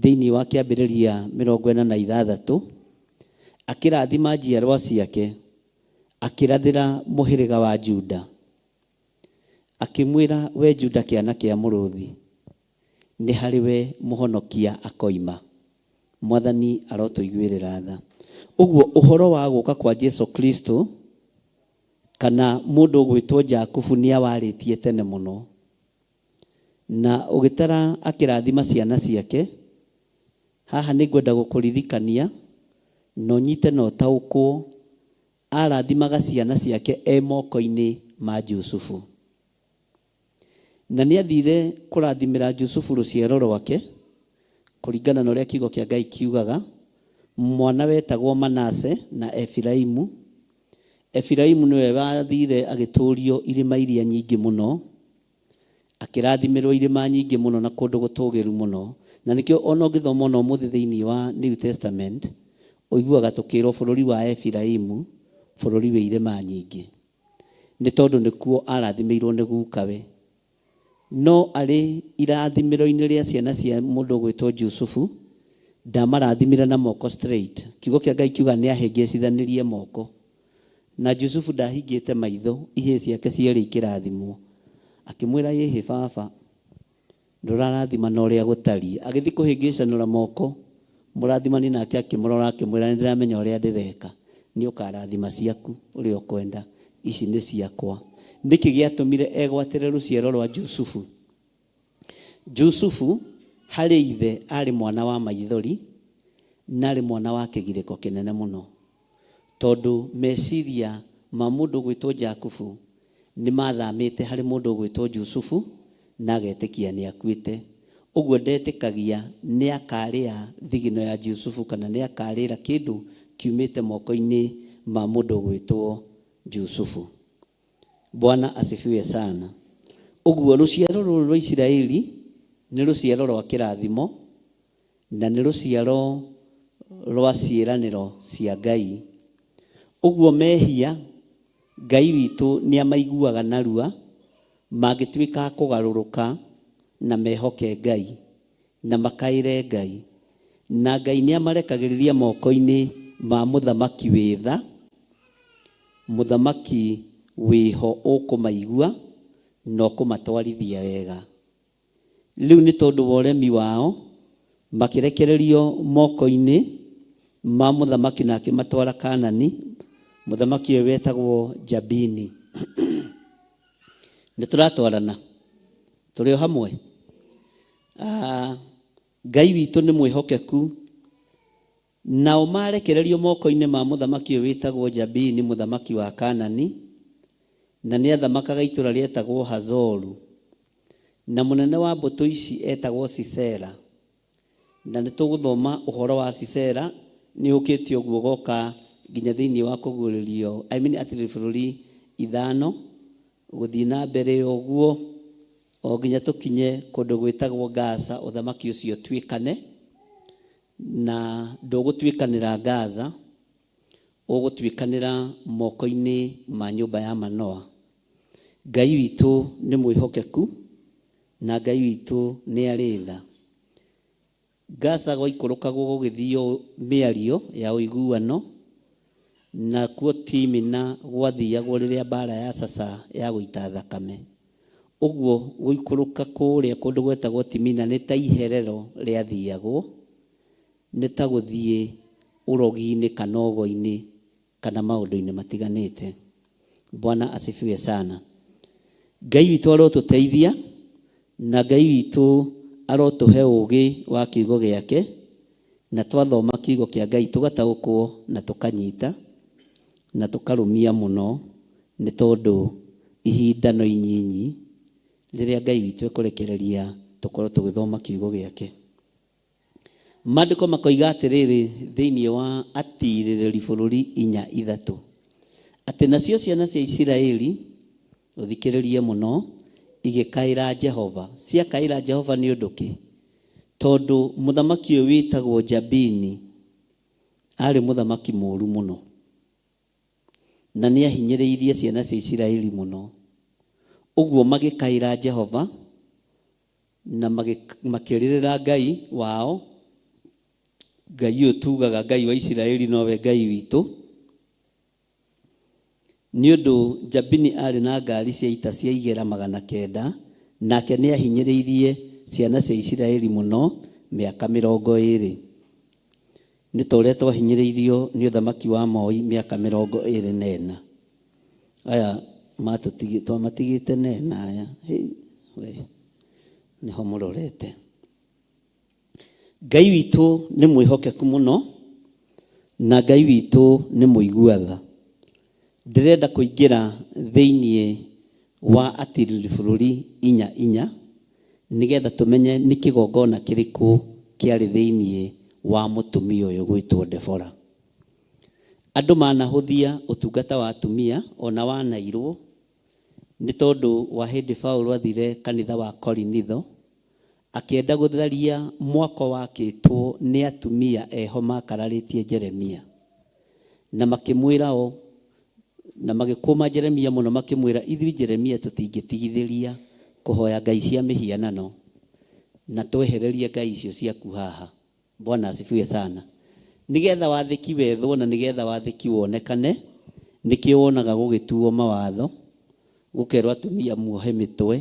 thĩinĩ wa Kĩambĩrĩria 46, akĩrathima njiarwa ciake, akĩrathĩra mũhĩrĩga wa Juda. Akĩmwĩra, we Juda kĩana kĩa mũrũthi, nĩ harĩ we mũhonokia akoima. Mwathani arotũiguĩrĩra tha. Ũguo ũhoro wa gũka kwa Jesu Kristo kana mũndũ ũgwĩtwo Jakubu nĩ awarĩtie tene mũno. Na ũgĩtara akĩrathima ciana ciake, haha nĩ ngwenda gũkũririkania na ũnyite na ũtaũkwo, arathimaga ciana ciake e moko-inĩ ma Jusufu. Na nĩathire kũrathimĩra Jusufu rũciaro rwake, kũringana na ũrĩa kiugo kĩa Ngai kiugaga, mwana wetagwo Manase na Efiraimu. Efiraimu nĩwe wathire agĩtũũrio irĩma iria nyingĩ mũno, akĩrathimĩrwo irĩma nyingĩ mũno na kũndũ gũtũũgĩru mũno. Na nĩkĩo ona ũngĩthoma ona ũmũthĩ thĩinĩ wa New Testament, ũiguaga tũkĩrwo bũrũri wa Efiraimu, bũrũri wĩ irĩma nyingĩ. Nĩ tondũ nĩkuo arathimĩirwo nĩ gukawe. No arĩ irathimĩro-inĩ rĩa ciana cia mũndũ ũgwĩtwo Jusufu, ndamarathimire na moko straight. Kiugo kĩa Ngai kiugaga nĩ ahĩngĩcithanirie moko. Na Jusufu ndahingĩte maitho ihĩĩ ciake cierĩ ikĩrathimwo. Akĩmwĩra, ĩhĩ baba. Ndũrarathima na ũrĩa gũtariĩ. Agĩthiĩ kũhĩngĩcanũra moko, mũrathimani nake akĩmũrora akĩmwĩra, nĩ ndĩramenya ũrĩa ndĩreka. Nĩ ũkarathima ciaku ũrĩa ũkwenda, ici nĩ ciakwa. Nĩkĩ gĩatũmire egwatĩre rũciaro rwa Jusufu? Jusufu harĩ ithe arĩ mwana wa maithori na arĩ mwana wa kĩgirĩko kĩnene mũno. Tondũ meciria ma mũndũ ũgwĩtwo Jakubu nĩ mathamĩte harĩ mũndũ ũgwĩtwo Jusufu na agetĩkia nĩ akuĩte. Ũguo ndetĩkagia nĩ akarĩa thigino ya Jusufu kana nĩ akarĩra kĩndũ kiumĩte moko-inĩ ma mũndũ ũgwĩtwo Jusufu. Bwana asifiwe sana. Ũguo rũciaro rũrũ rwa Isiraeli nĩ rũciaro rwa kĩrathimo na nĩ rũciaro rwa ciĩranĩro cia Ngai. Ũguo mehia, Ngai witũ nĩ amaiguaga narua mangĩtuĩka a kũgarũrũka na mehoke Ngai na makaĩre Ngai. Na Ngai nĩ amarekagĩrĩria moko-inĩ ma mũthamaki wĩ tha, mũthamaki wĩho ũkũmaigua na ũkũmatwarithia wega. Rĩu nĩ tondũ wa ũremi wao, makĩrekererio moko-inĩ ma mũthamaki na akĩmatwara Kaanani, mũthamaki ũyũ wetagwo Jabini. Nĩ tũratwarana? Tũrĩ o hamwe? Ah, Ngai witũ nĩ mwĩhokeku. Nao maarekererio moko-inĩ ma mũthamaki ũyũ wĩtagwo Jabini, mũthamaki wa Kaanani, na nĩathamakaga itũũra rĩetagwo Hazoru. Na mũnene wa mbũtũ ici eetagwo Sisera. Na nĩtũgũthoma ũhoro wa Sisera, nĩũkĩte ũguo ũgoka nginya thĩinĩ wa kũguũrĩrio, I mean atĩrĩrĩ bũrũri ithano, gũthiĩ na mbere ũguo, o nginya tũkinye kũndũ gwĩtagwo Gaza, ũthamaki ũcio ũtuĩkane. Na ndũgũtuĩkanĩra Gaza, ũgũtuĩkanĩra moko-inĩ ma nyũmba ya Manoa. Ngai witũ nĩ mwĩhokeku, na Ngai witũ nĩ arĩ tha. Gaza gwaikũrũkagwo gũgĩthiio mĩario ya ũiguano, nakuo Timina gwathiagwo rĩrĩa mbaara ya caca ya gũita thakame. Ũguo gũikũrũka kũrĩa kũndũ gwetagwo Timina nĩ ta iherero rĩathiagwo, nĩ ta gũthiĩ ũrogi-inĩ kana ũgo-inĩ kana maũndũ-inĩ matiganĩte. Bwana asifiwe sana. Ngai witũ arotũteithia na Ngai witũ arotũhe ũgĩ wa kiugo gĩake. Na twathoma kiugo kĩa Ngai tũgataũkwo na tũkanyita na tũkarũmia mũno, nĩ tondũ ihinda no inyinyi rĩrĩa Ngai witũ ekũrekereria tũkorwo tũgĩthoma kiugo gĩake. Maandĩko makoiga atĩrĩrĩ thĩinĩ wa Atirĩrĩri bũrũri 4:3, atĩ nacio ciana cia Isiraeli, ũthikĩrĩrie mũno, igĩkaĩra Jehova. Ciakaĩra Jehova nĩ ũndũ kĩ? Tondũ mũthamaki ũyũ wĩtagwo Jabini aarĩ mũthamaki mũũru mũno, na nĩahinyĩrĩirie ciana cia Isiraeli mũno. Ũguo magĩkaĩra Jehova na makĩrĩrĩra Ngai wao, Ngai ũyũ tugaga Ngai wa Isiraeli nowe Ngai witũ. Nĩ ũndũ Jabini aarĩ na ngaari cia ita cia igera 900, nake nĩahinyĩrĩirie ciana cia Isiraeli mũno mĩaka 20. Nĩ ta ũrĩa twahinyĩrĩirio nĩ ũthamaki wa Moi mĩaka 24. Aya twamatigĩte na ĩna aya. Hĩ, we, nĩho mũrorete. Ngai witũ nĩ mwĩhokeku mũno, na Ngai witũ nĩ mũigua tha. Ndĩrenda kũingĩra thĩinĩ wa atirĩrĩri bũrũri 4:4, nĩgetha tũmenye nĩ kĩgongona kĩrĩkũ kĩarĩ thĩinĩ wa mũtumia ũyũ gwĩtwo Debora. Andũ manahũthia ũtungata wa atumia ona wanairwo, nĩ tondũ wa hĩndĩ Paulo athire kanitha wa Korinitho, akĩenda gũtharia mwako wakĩtwo nĩ atumia eho makararĩtie Jeremia. Na makĩmwĩra o, na magĩkũma Jeremia mũno makĩmwĩra, ithuĩ Jeremia tũtingĩtigithĩria kũhoya ngai cia mĩhianano, na twehererie ngai icio ciaku haha. Bwana asifiwe sana. Nĩgetha wathĩki wethwo na nĩgetha wathĩki wonekane, nĩkĩo wonaga gũgĩtuo mawatho, gũkerwo atumia muohe mĩtwe,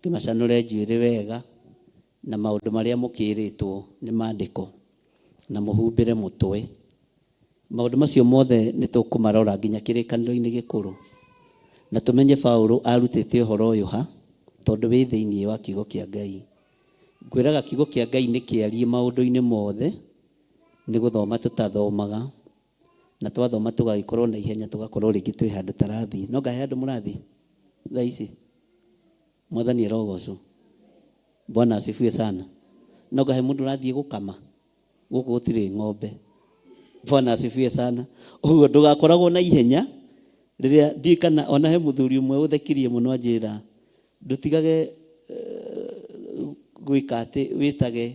kĩmacanũre njuĩrĩ wega, na maũndũ marĩa mũkĩrĩtwo nĩ maandĩko, na mũhumbĩre mũtwe. Maũndũ macio mothe nĩ tũkũmarora nginya kĩrĩkanĩro-inĩ gĩkũrũ, na tũmenye Paũlũ arutĩte ũhoro ũyũ ha, tondũ wĩ thĩinĩ wa kiugo kĩa Ngai. Ngwĩraga kiugo kĩa Ngai nĩ kĩariĩ maũndũ-inĩ mothe, nĩ gũthoma tũtathomaga, na twathoma tũgagĩkorwo na ihenya tũgakorwo rĩngĩ twĩ handũ tarathiĩ. No ngahe handũ mũrathiĩ thaa ici? Mwathani arogocwo. Bwana asifiwe sana. No ngahe mũndũ ũrathiĩ gũkama? Gũkũ gũtirĩ ng'ombe. Bwana asifiwe sana. Ũguo ndũgakoragwo na ihenya rĩrĩa ndiũĩ kana ona he mũthuri ũmwe ũthekirie mũno anjĩra ndũtigage gwĩka atĩ wĩtage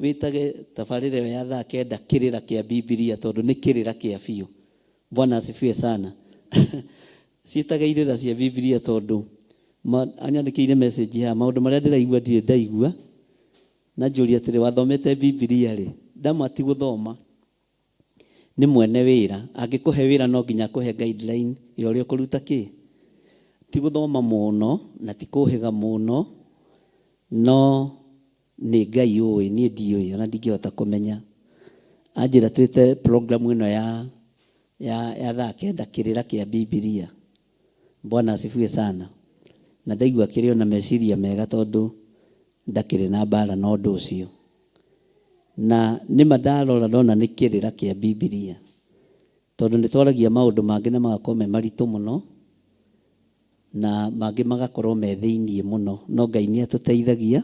wĩtage tabarĩra ĩyo ya thaa kenda kĩrĩra kĩa Bibilia tondũ nĩ kĩrĩra kĩa biũ. Bwana asifiwe sana. Ciĩtage irĩra cia Bibilia tondũ anyandĩkĩire message haha maũndũ marĩa ndĩraigua ndirĩ ndaigua. Na njũria atĩrĩ, wathomete Bibilia rĩ? Ndamwa ti gũthoma, nĩ mwene wĩra. Angĩkũhe wĩra no nginya akũhe guideline ya ũrĩa ũkũruta kĩ. Ti gũthoma mũno na ti kũhĩga mũno, no nĩ Ngai ũĩ, niĩ ndiũĩ ona ndingĩhota kũmenya. Anjĩra twĩte program ĩno ya, ya, ya thaa kenda kĩrĩra kĩa Bibilia. Bwana asifiwe sana. Na ndaigua kĩrĩ ona meciria mega tondũ ndakĩrĩ na mbara na ũndũ ũcio. Na nĩma ndarora ndona nĩ kĩrĩra kĩa Bibilia. Tondũ nĩ twaragia maũndũ mangĩ na magakorwo me maritũ mũno, na mangĩ magakorwo me thĩiniĩ mũno. No Ngai nĩ atũteithagia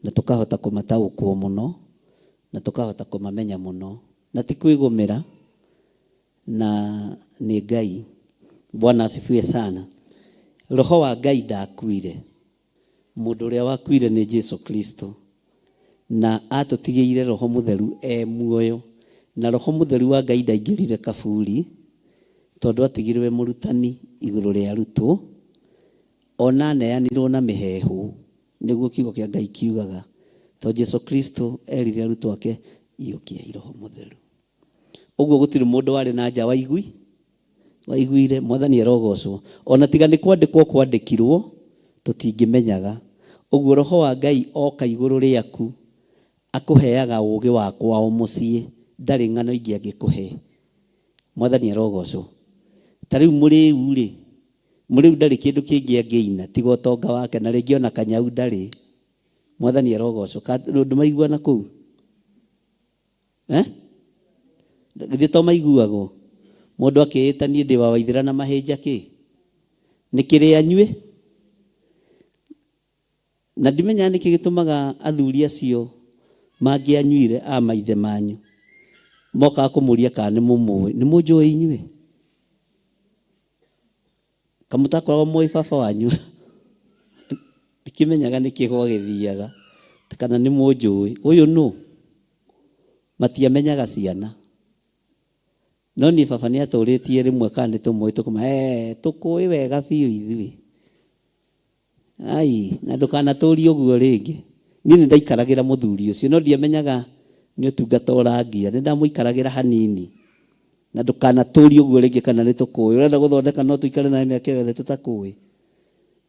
na tũkahota kũmataũkwo mũno, na tũkahota kũmamenya mũno. Na ti kwĩgũmĩra, na nĩ Ngai. Bwana asifiwe sana. Roho wa Ngai ndakuire. Mũndũ ũrĩa wakuire nĩ Jesu Kristo, na atũtigĩire Roho Mũtheru e muoyo. Na Roho Mũtheru wa Ngai ndaingĩrire kaburi, tondũ atigirwo e mũrutani igũrũ rĩa arutwo, ona aneanirwo na mĩheehũ, nĩguo kiugo kĩa Ngai kiugaga. Tondũ Jesu Kristo erire arutwo ake, iyũkiai Roho Mũtheru. Ũguo gũtirĩ mũndũ warĩ na nja waigui waiguire. Mwathani arogocwo. Ona tiga nĩ kwandĩkwo kwandĩkirwo, tũtingĩmenyaga. Ũguo Roho wa Ngai oka igũrũ rĩaku, akũheaga ũũgĩ wa kwao mũciĩ, ndarĩ ng'ano ingĩ angĩkũhe. Mwathani arogocwo. Ta rĩu mũrĩu-rĩ, mũrĩu ndarĩ kĩndũ kĩngĩ angĩina tiga ũtonga wake, na rĩngĩ ona kanyau ndarĩ. Mwathani arogocwo. Ndũmaigua na kũu? Eh? Githĩ to maiguagwo mũndũ akĩĩta niĩ ndĩ wa Waithĩra na mahĩnja kĩ nĩ kĩrĩa anyue na ndimenyaga nĩkĩ gĩtũmaga athuri acio mangĩanyuire a maithe manyu mokaga kũmũria kana nĩ mũmũĩ nĩ mũnjũĩ inyuĩ kamũtakoragwo moĩ baba wanyu ndikĩmenyaga nĩkĩ gwagĩthiaga kana nĩ mũnjũĩ ũyũ nũ matiamenyaga ciana no niĩ baba nĩ atũrĩtie rĩmwe kana nĩ tũmũĩ tũkũma "Eh, tũkũĩ wega biũ ithuĩ ai na ndũkanatũrie ũguo rĩngĩ niĩ nĩ ndaikaragĩra mũthuri ũcio no ndiamenyaga nĩ ũtungata ũrangia nĩ ndamũikaragĩra hanini na ndũkanatũrie ũguo rĩngĩ kana nĩ tũkũĩ ũrenda gũthondeka no tũikare nawe mĩaka yothe tũtakũĩ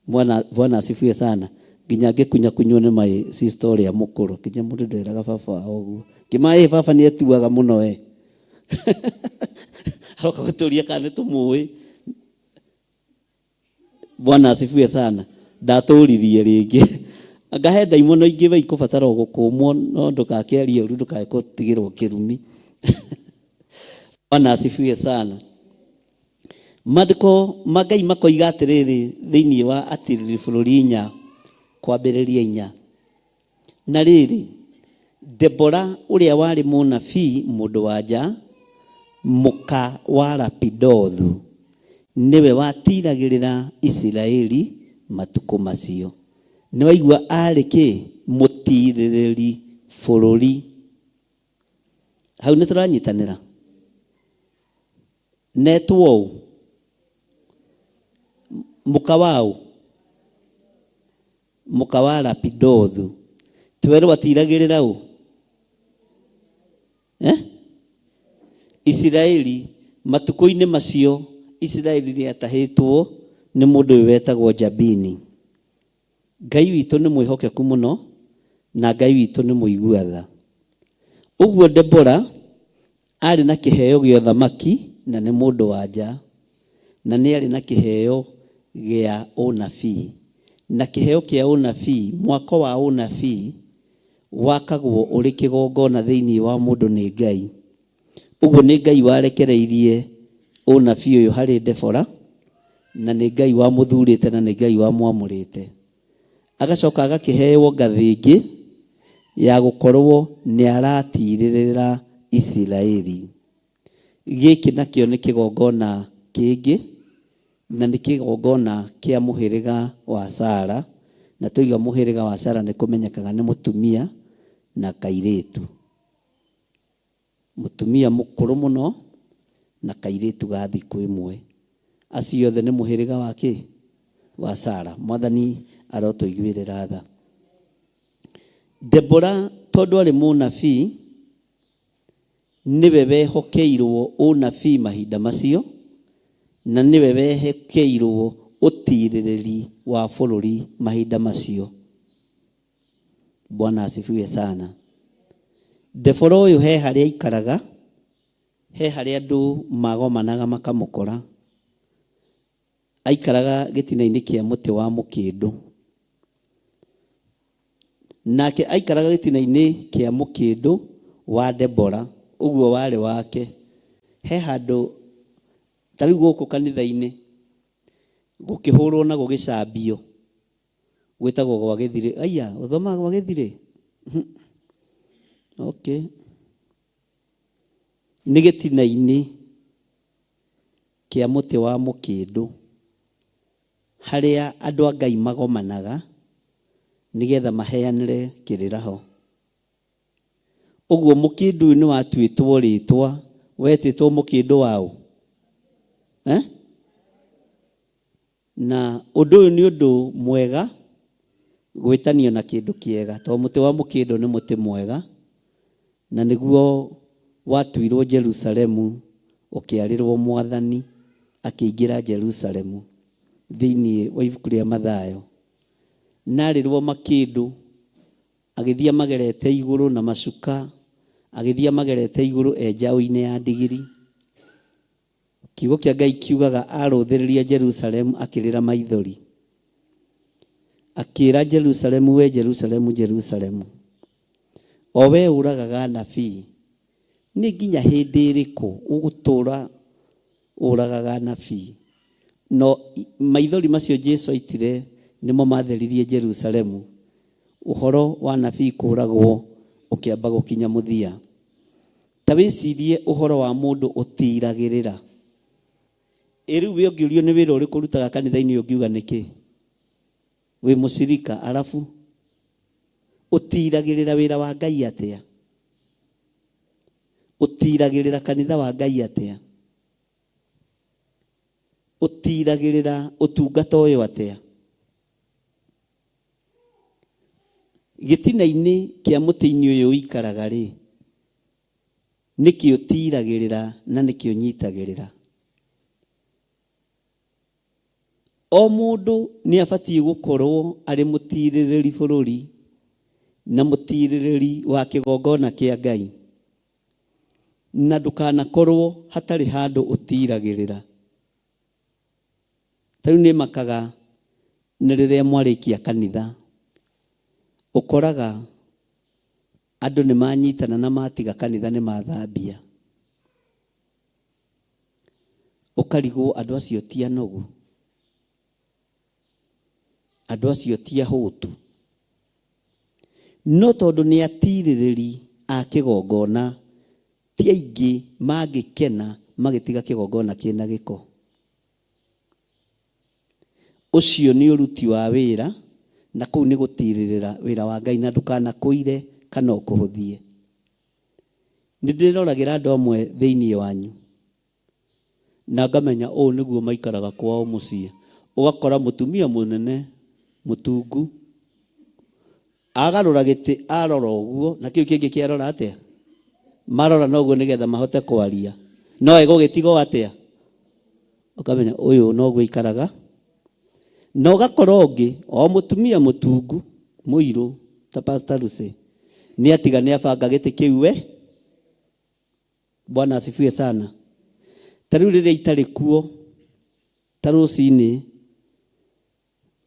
Bwana Bwana asifiwe sana nginya ngĩkunyakunywo nĩ my sister ũrĩa mũkũrũ nginya mũndũ nderaga baba wao ũguo ngĩma ĩ baba nĩ etuaga mũno we aroka gũtũria kana nĩ tũmũĩ Bwana asifiwe sana ndatũririe rĩngĩ ngahe ndaimono ingĩ we ikũbatara gũkũmwo no ndũgakĩarie ũru ndũkae gũtigĩrwo kĩrumi Bwana asifiwe sana Maandĩko ma Ngai makoiga atĩrĩrĩ thĩinĩ wa Atirĩrĩri bũrũri inya kwambĩrĩria inya. Na rĩrĩ, Debora ũrĩa warĩ mũnabii mũndũ-wa-nja, mũka wa Lapidothu, nĩwe watiiragĩrĩra Isiraeli matukũ macio. Nĩwaigua aarĩ kĩ? Mũtiirĩrĩri bũrũri. Hau nĩtũranyitanĩra? Netwo ũ? Mũka wa ũ? Mũka wa Lapidothu. Twerwo atiragĩrĩra ũ? Eh? Isiraeli, matukũ-inĩ macio Isiraeli nĩatahĩtwo nĩ mũndũ ũyũ wetagwo Jabini. Ngai witũ nĩ mwĩhokeku mũno na Ngai witũ nĩ mũigua tha. Ũguo Debora aarĩ na kĩheo gĩa ũthamaki na nĩ mũndũ wa nja, na nĩ arĩ na kĩheo gĩa ũnabii. Na kĩheo kĩa ũnabii, mwako wa ũnabii wakagwo ũrĩ kĩgongona thĩinĩ wa mũndũ nĩ Ngai. Ũguo nĩ Ngai warekereirie ũnabii ũyũ harĩ Debora, na nĩ Ngai wamũthurĩte na nĩ Ngai wamwamũrĩte. Agacoka agakĩheo ngathĩ ĩngĩ ya gũkorwo nĩ aratirĩrĩra Isiraeli. Gĩkĩ nakĩo nĩ kĩgongona kĩngĩ, na nĩ kĩgongona kĩa mũhĩrĩga wa Sara, na twauga mũhĩrĩga wa Sara nĩ kũmenyekaga nĩ mũtumia na kairĩtu. Mũtumia mũkũrũ mũno na kairĩtu ga thikũ ĩmwe. Acio othe nĩ mũhĩrĩga wa kĩ? Wa Sara. Mwathani arotũiguĩrĩra tha. Debora tondũ arĩ mũnabii, nĩwe wehokeirwo ũnabii mahinda macio, na nĩwe wehokeirwo ũtirĩrĩri wa bũrũri mahinda macio. Bwana asifiwe sana. Debora ũyũ he harĩa aikaraga, he harĩa andũ magomanaga makamũkora. Aikaraga gĩtina-inĩ kĩa mũtĩ wa mũkĩndũ. Nake aikaraga gĩtina-inĩ kĩa mũkĩndũ wa Debora, ũguo warĩ wake. He handũ, ta rĩu gũkũ kanitha-inĩ, gũkĩhũrwo na gũgĩcambio, Gwĩtagwo gwa gĩthirĩ. Aya, ũthomaga gwa gĩthirĩ? Okay. Nĩ gĩtina-inĩ kĩa mũtĩ wa mũkĩndũ harĩa andũ a Ngai magomanaga nĩgetha maheanĩre kĩrĩra ho. Ũguo mũkĩndũ ũyũ nĩ watuĩtwo rĩtwa, wetĩtwo mũkĩndũ wa ũ? Eh? Na ũndũ ũyũ nĩ ũndũ mwega gwĩtanio na kĩndũ kĩega, tondũ mũtĩ wa mũkĩndũ nĩ mũtĩ mwega, na nĩguo watuirwo Jerusalemu ũkĩarĩrwo Mwathani akĩingĩra Jerusalemu thĩinĩ wa ibuku rĩa Mathayo. Na arĩrwo makĩndũ agĩthiĩ amagerete igũrũ na macuka, agĩthiĩ amagerete igũrũ e njaũ-inĩ ya ndigiri. Kiugo kĩa Ngai kiugaga arũthĩrĩria Jerusalemu akĩrĩra maithori. Akĩra Jerusalemu, we Jerusalemu, Jerusalemu, o we ũragaga anabii Nĩ nginya hĩndĩ ĩrĩkũ ũgũtũũra ũragaga anabii? No maithori macio Jesu aitire nĩmo matheririe Jerusalemu. Ũhoro wa anabii kũũragwo ũkĩamba gũkinya mũthia. Ta wĩcirie ũhoro wa mũndũ ũtiiragĩrĩra. Ĩ rĩu we ũngĩũrio nĩ wĩra ũrĩkũ ũrutaga kanitha-inĩ ũngiuga nĩkĩ? Wĩ mũcirika arabu ũtiragĩrĩra wĩra wa Ngai atĩa? Ũtiragĩrĩra kanitha wa Ngai atĩa? Ũtiragĩrĩra ũtungata ũyũ atĩa? Gĩtina-inĩ kĩa mũtĩ-inĩ ũyũ ũikaraga rĩ, nĩkĩ ũtiragĩrĩra na nĩkĩ ũnyitagĩrĩra? O mũndũ nĩ abatiĩ gũkorwo arĩ mũtirĩrĩri bũrũri na mũtirĩrĩri wa kĩgongona kĩa Ngai. Na ndũkanakorwo hatarĩ handũ ũtiragĩrĩra. Ta rĩu nĩ makaga nĩ rĩrĩa mwarĩkia kanitha, ũkoraga andũ nĩ manyitana na matiga kanitha nĩ mathambia. Ũkarigwo andũ acio ti anogu? Andũ acio ti ahũtu? No tondũ nĩ atirĩrĩri a kĩgongona, ti aingĩ mangĩkena magĩtiga kĩgongona kĩna gĩko. Ũcio nĩ ũruti wa wĩra, na kũu nĩ gũtirĩrĩra wĩra wa Ngai, na ndũkanakũire kana ũkũhũthie. Nĩ ndĩroragĩra andũ amwe thĩinĩ wanyu na ngamenya ũũ nĩguo maikaraga kwao mũciĩ. Ũgakora mũtumia mũnene mũtungu agarũra gĩtĩ arora ũguo na kĩu kĩngĩ kĩarora atĩa? Marora na ũguo nĩgetha mahote kwaria. No egũgĩtigwo atĩa? Ũkamenya ũyũ noguo aikaraga. Na ũgakora ũngĩ o mũtumia mũtungu mũirũ ta Pastor Lucy nĩ atiga nĩ abanga gĩtĩ kĩu we. Bwana asifiwe sana. Ta rĩu rĩrĩa itarĩ kuo ta rũcinĩ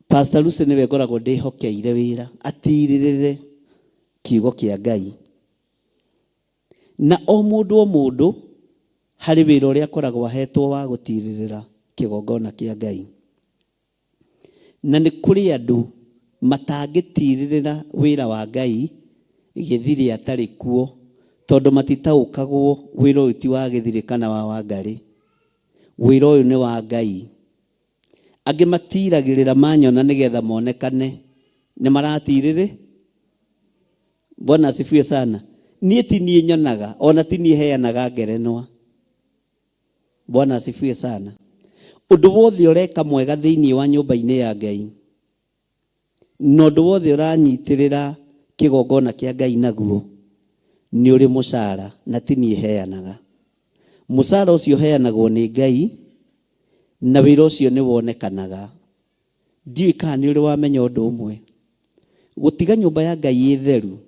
Pastor Lucy nĩwe ngoragwo ndĩhokeire wĩra atirĩrĩre kiugo kĩa Ngai. Na o mũndũ o mũndũ harĩ wĩra ũrĩa akoragwo ahetwo wa gũtirĩrĩra kĩgongona kĩa Ngai. Na nĩ kũrĩ andũ matangĩtirĩrĩra wĩra wa Ngai Gĩthirĩ atarĩ kuo tondũ matitaũkagwo wĩra ũyũ ti wa Gĩthirĩ kana wa Wangarĩ. Wĩra ũyũ nĩ wa Ngai. Angĩ matiragĩrĩra manyona nĩgetha monekane nĩ maratirĩrĩ. Bwana asifiwe sana. Niĩ ti niĩ nyonaga, ona ti niĩ heanaga ngerenwa. Bwana asifiwe sana. Ũndũ wothe ũreka mwega thĩinĩ wa nyũmba-inĩ ya Ngai, na ũndũ wothe ũranyitĩrĩra kĩgongona kĩa Ngai naguo, nĩ ũrĩ mũcara, na ti niĩ heanaga. Mũcara ũcio ũheanagwo nĩ Ngai, na wĩra ũcio nĩ wonekanaga. Ndiũĩ kana nĩ ũrĩ wamenya ũndũ ũmwe, gũtiga nyũmba ya Ngai ĩ theru,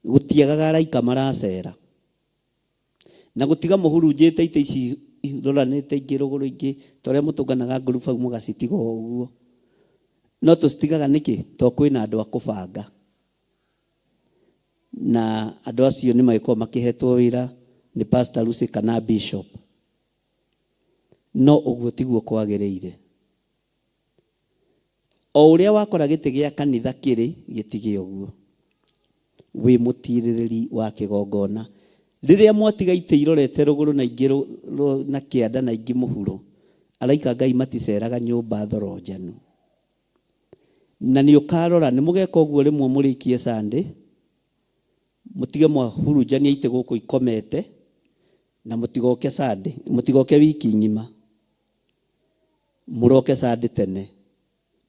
gũtiagaga araika maracera. Na gũtiga mũhurunjĩte itĩ ici iroranĩte ingĩ rũgũrũ ingĩ ta ũrĩa mũtũnganaga ngurubu hau mũgacitiga o ũguo. No tũcitigaga nĩkĩ? Tondũ kwĩna andũ a kũbanga. Na andũ acio nĩ magĩkoragwo makĩhetwo wĩra nĩ Pastor Lucy kana Bishop. No ũguo tiguo kwagĩrĩire. O ũrĩa wakora gĩtĩ gĩa kanitha kĩrĩ, gĩtige ũguo. Wĩ mũtirĩrĩri wa kĩgongona. Rĩrĩa mwatiga itĩ irorete rũgũrũ na ingĩ na kĩanda na ingĩ mũhuro, araika a Ngai maticeraga nyũmba thoronjanu. Na nĩ ũkarora, nĩ mũgeka ũguo rĩmwe mũrĩkie Sunday, mũtige mwahurunjania itĩ gũkũ ikomete, na mũtigoke Sunday, mũtigoke wiki ng'ima. Mũroke Sunday tene.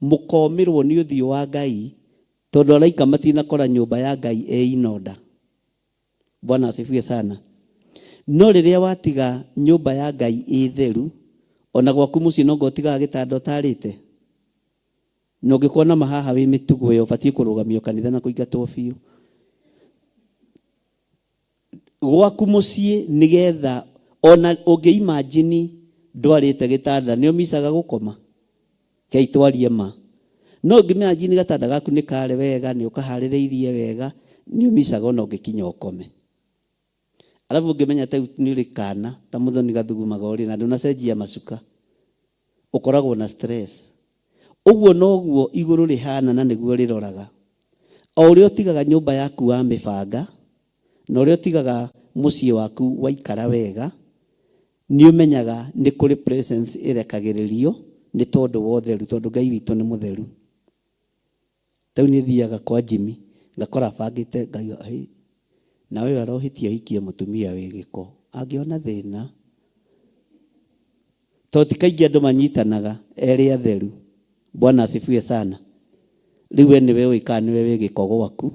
Mũkomĩrwo nĩ ũthiũ wa Ngai tondũ araika matinakora nyũmba ya Ngai ĩ inonda. Bwana asifiwe sana. No rĩrĩa watiga nyũmba ya Ngai ĩ theru, ona gwaku mũciĩ no anga ũtigaga gĩtanda ũtarĩte? Na ũngĩkorwo na ma haha wĩ mĩtugo ĩyo ũbatiĩ kũrũgamio kanitha na kũingatwo biũ. Gwaku mũciĩ nĩgetha ona ũngĩ imagine ndwarĩte gĩtanda nĩ ũmicaga gũkoma? Rekei twarie ma. No ũngĩ imagine gatanda gaku nĩ kare wega, nĩ ũkaharĩrĩirie wega, nĩ ũmicaga ona ũngĩkinya ũkome. Arabu ũngĩmenya ta nĩ ũrĩ kana ta mũthoni gathugumaga ũrĩ na ndũnacenjia macuka, ũkoragwo na stress. Ũguo noguo igũrũ rĩhana na nĩguo rĩroraga. O ũrĩa ũtigaga nyũmba yaku wamĩbanga, na ũrĩa ũtigaga mũciĩ waku waikara wega, nĩ ũmenyaga nĩ kũrĩ presence ĩrekagĩrĩrio nĩ tondũ wa ũtheru, tondũ Ngai witũ nĩ mũtheru. Ta rĩu niĩ thiaga kwa Jimmy ngakora abangĩte ngauga hĩ, na ũyũ arohĩtia ahikie mũtumia wĩ gĩko, angĩona thĩna. Tondũ ti kaingĩ andũ manyitanaga erĩ atheru. Bwana asifiwe sana. Rĩu we nĩwe ũĩ kana nĩwe wĩ gĩko gwaku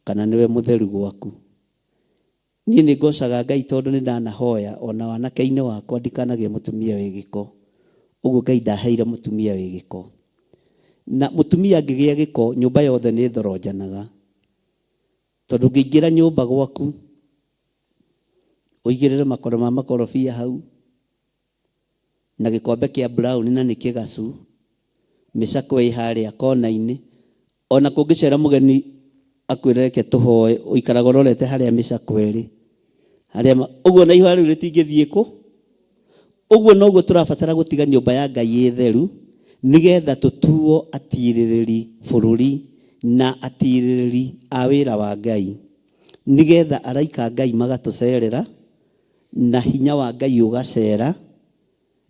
kana nĩwe mũtheru gwaku. Niĩ nĩ ngocaga Ngai tondũ nĩ ndanahoya ona wanake-inĩ wakwa ndikanagĩe mũtumia wĩ gĩko. Ũguo Ngai ndaheire mũtumia wĩ gĩko. Na mũtumia angĩgĩa gĩko nyũmba yothe nĩ ĩthoronjanaga. Tondũ ũngĩingĩra nyũmba gwaku ũigĩrĩre makoro ma makorobia hau na gĩkombe kĩa brown na nĩ kĩgacu, mĩcakwe ĩ harĩa kona-inĩ, ona kũngĩcera mũgeni akwĩre reke tũhoe, ũikaraga ũrorete harĩa mĩcakwe ĩrĩ, harĩa ũguo na ihoya rĩu rĩtingĩthiĩ kũ? Ũguo noguo tũrabatara gũtiga nyũmba ya Ngai ĩ theru nĩgetha tũtuo atirĩrĩri bũrũri na atirĩrĩri a wĩra wa Ngai, nĩgetha araika a Ngai magatũcerera na hinya wa Ngai ũgacera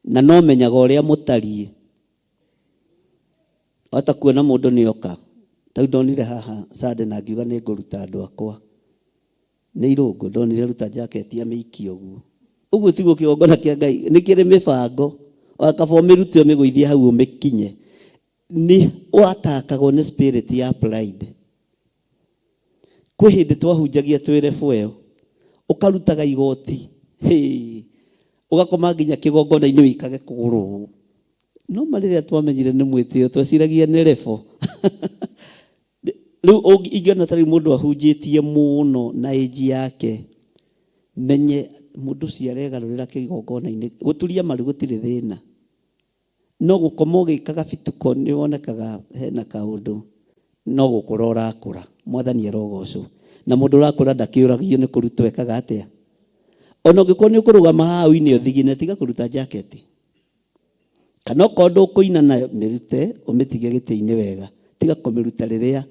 na no menyaga ũrĩa mũtariĩ. Wahota kuona mũndũ nĩoka, ta rĩu ndonire haha Sunday na ngiuga nĩngũruta andũ akwa. Nĩ irũngũ ndonire aruta jacket amĩikia ũguo. Ũguo tiguo kĩgongona kĩa Ngai, nĩ kĩrĩ mĩbango. Kaba ũmĩrute ũmĩgũithie hau ũmĩkinye. Nĩ watakagwo nĩ spirit ya pride. Kwĩ hĩndĩ twahunjagia twĩ level ĩyo, ũkarutaga igoti, hĩ, ũgakoma nginya kĩgongona-inĩ wĩkage kũgũrũ ũũ. No ma rĩrĩa twamenyire nĩ mwĩtĩo, tweciragia nĩ level. Rĩu ingĩona ta rĩu mũndũ ahunjĩtie mũno na age yake, menye mũndũ ũcio aregarũrĩra kĩgongona-inĩ. Gũturia maru gũtirĩ thĩna, no gũkoma ũgĩkaga bituko nĩ wonekaga hena kaũndũ, no gũkũra ũrakũra. Mwathani arogocwo. Na mũndũ ũrakũra ndakĩũragio nĩ kũrutwo ekaga atĩa? Ona ũngĩkorwo nĩ ũkũrũgama haha ũine ũthigine, tiga kũruta jacket. Kana okorwo ndũkũina nayo mĩrute ũmĩtige gĩtĩ-inĩ wega. Tiga kũmĩruta rĩrĩa,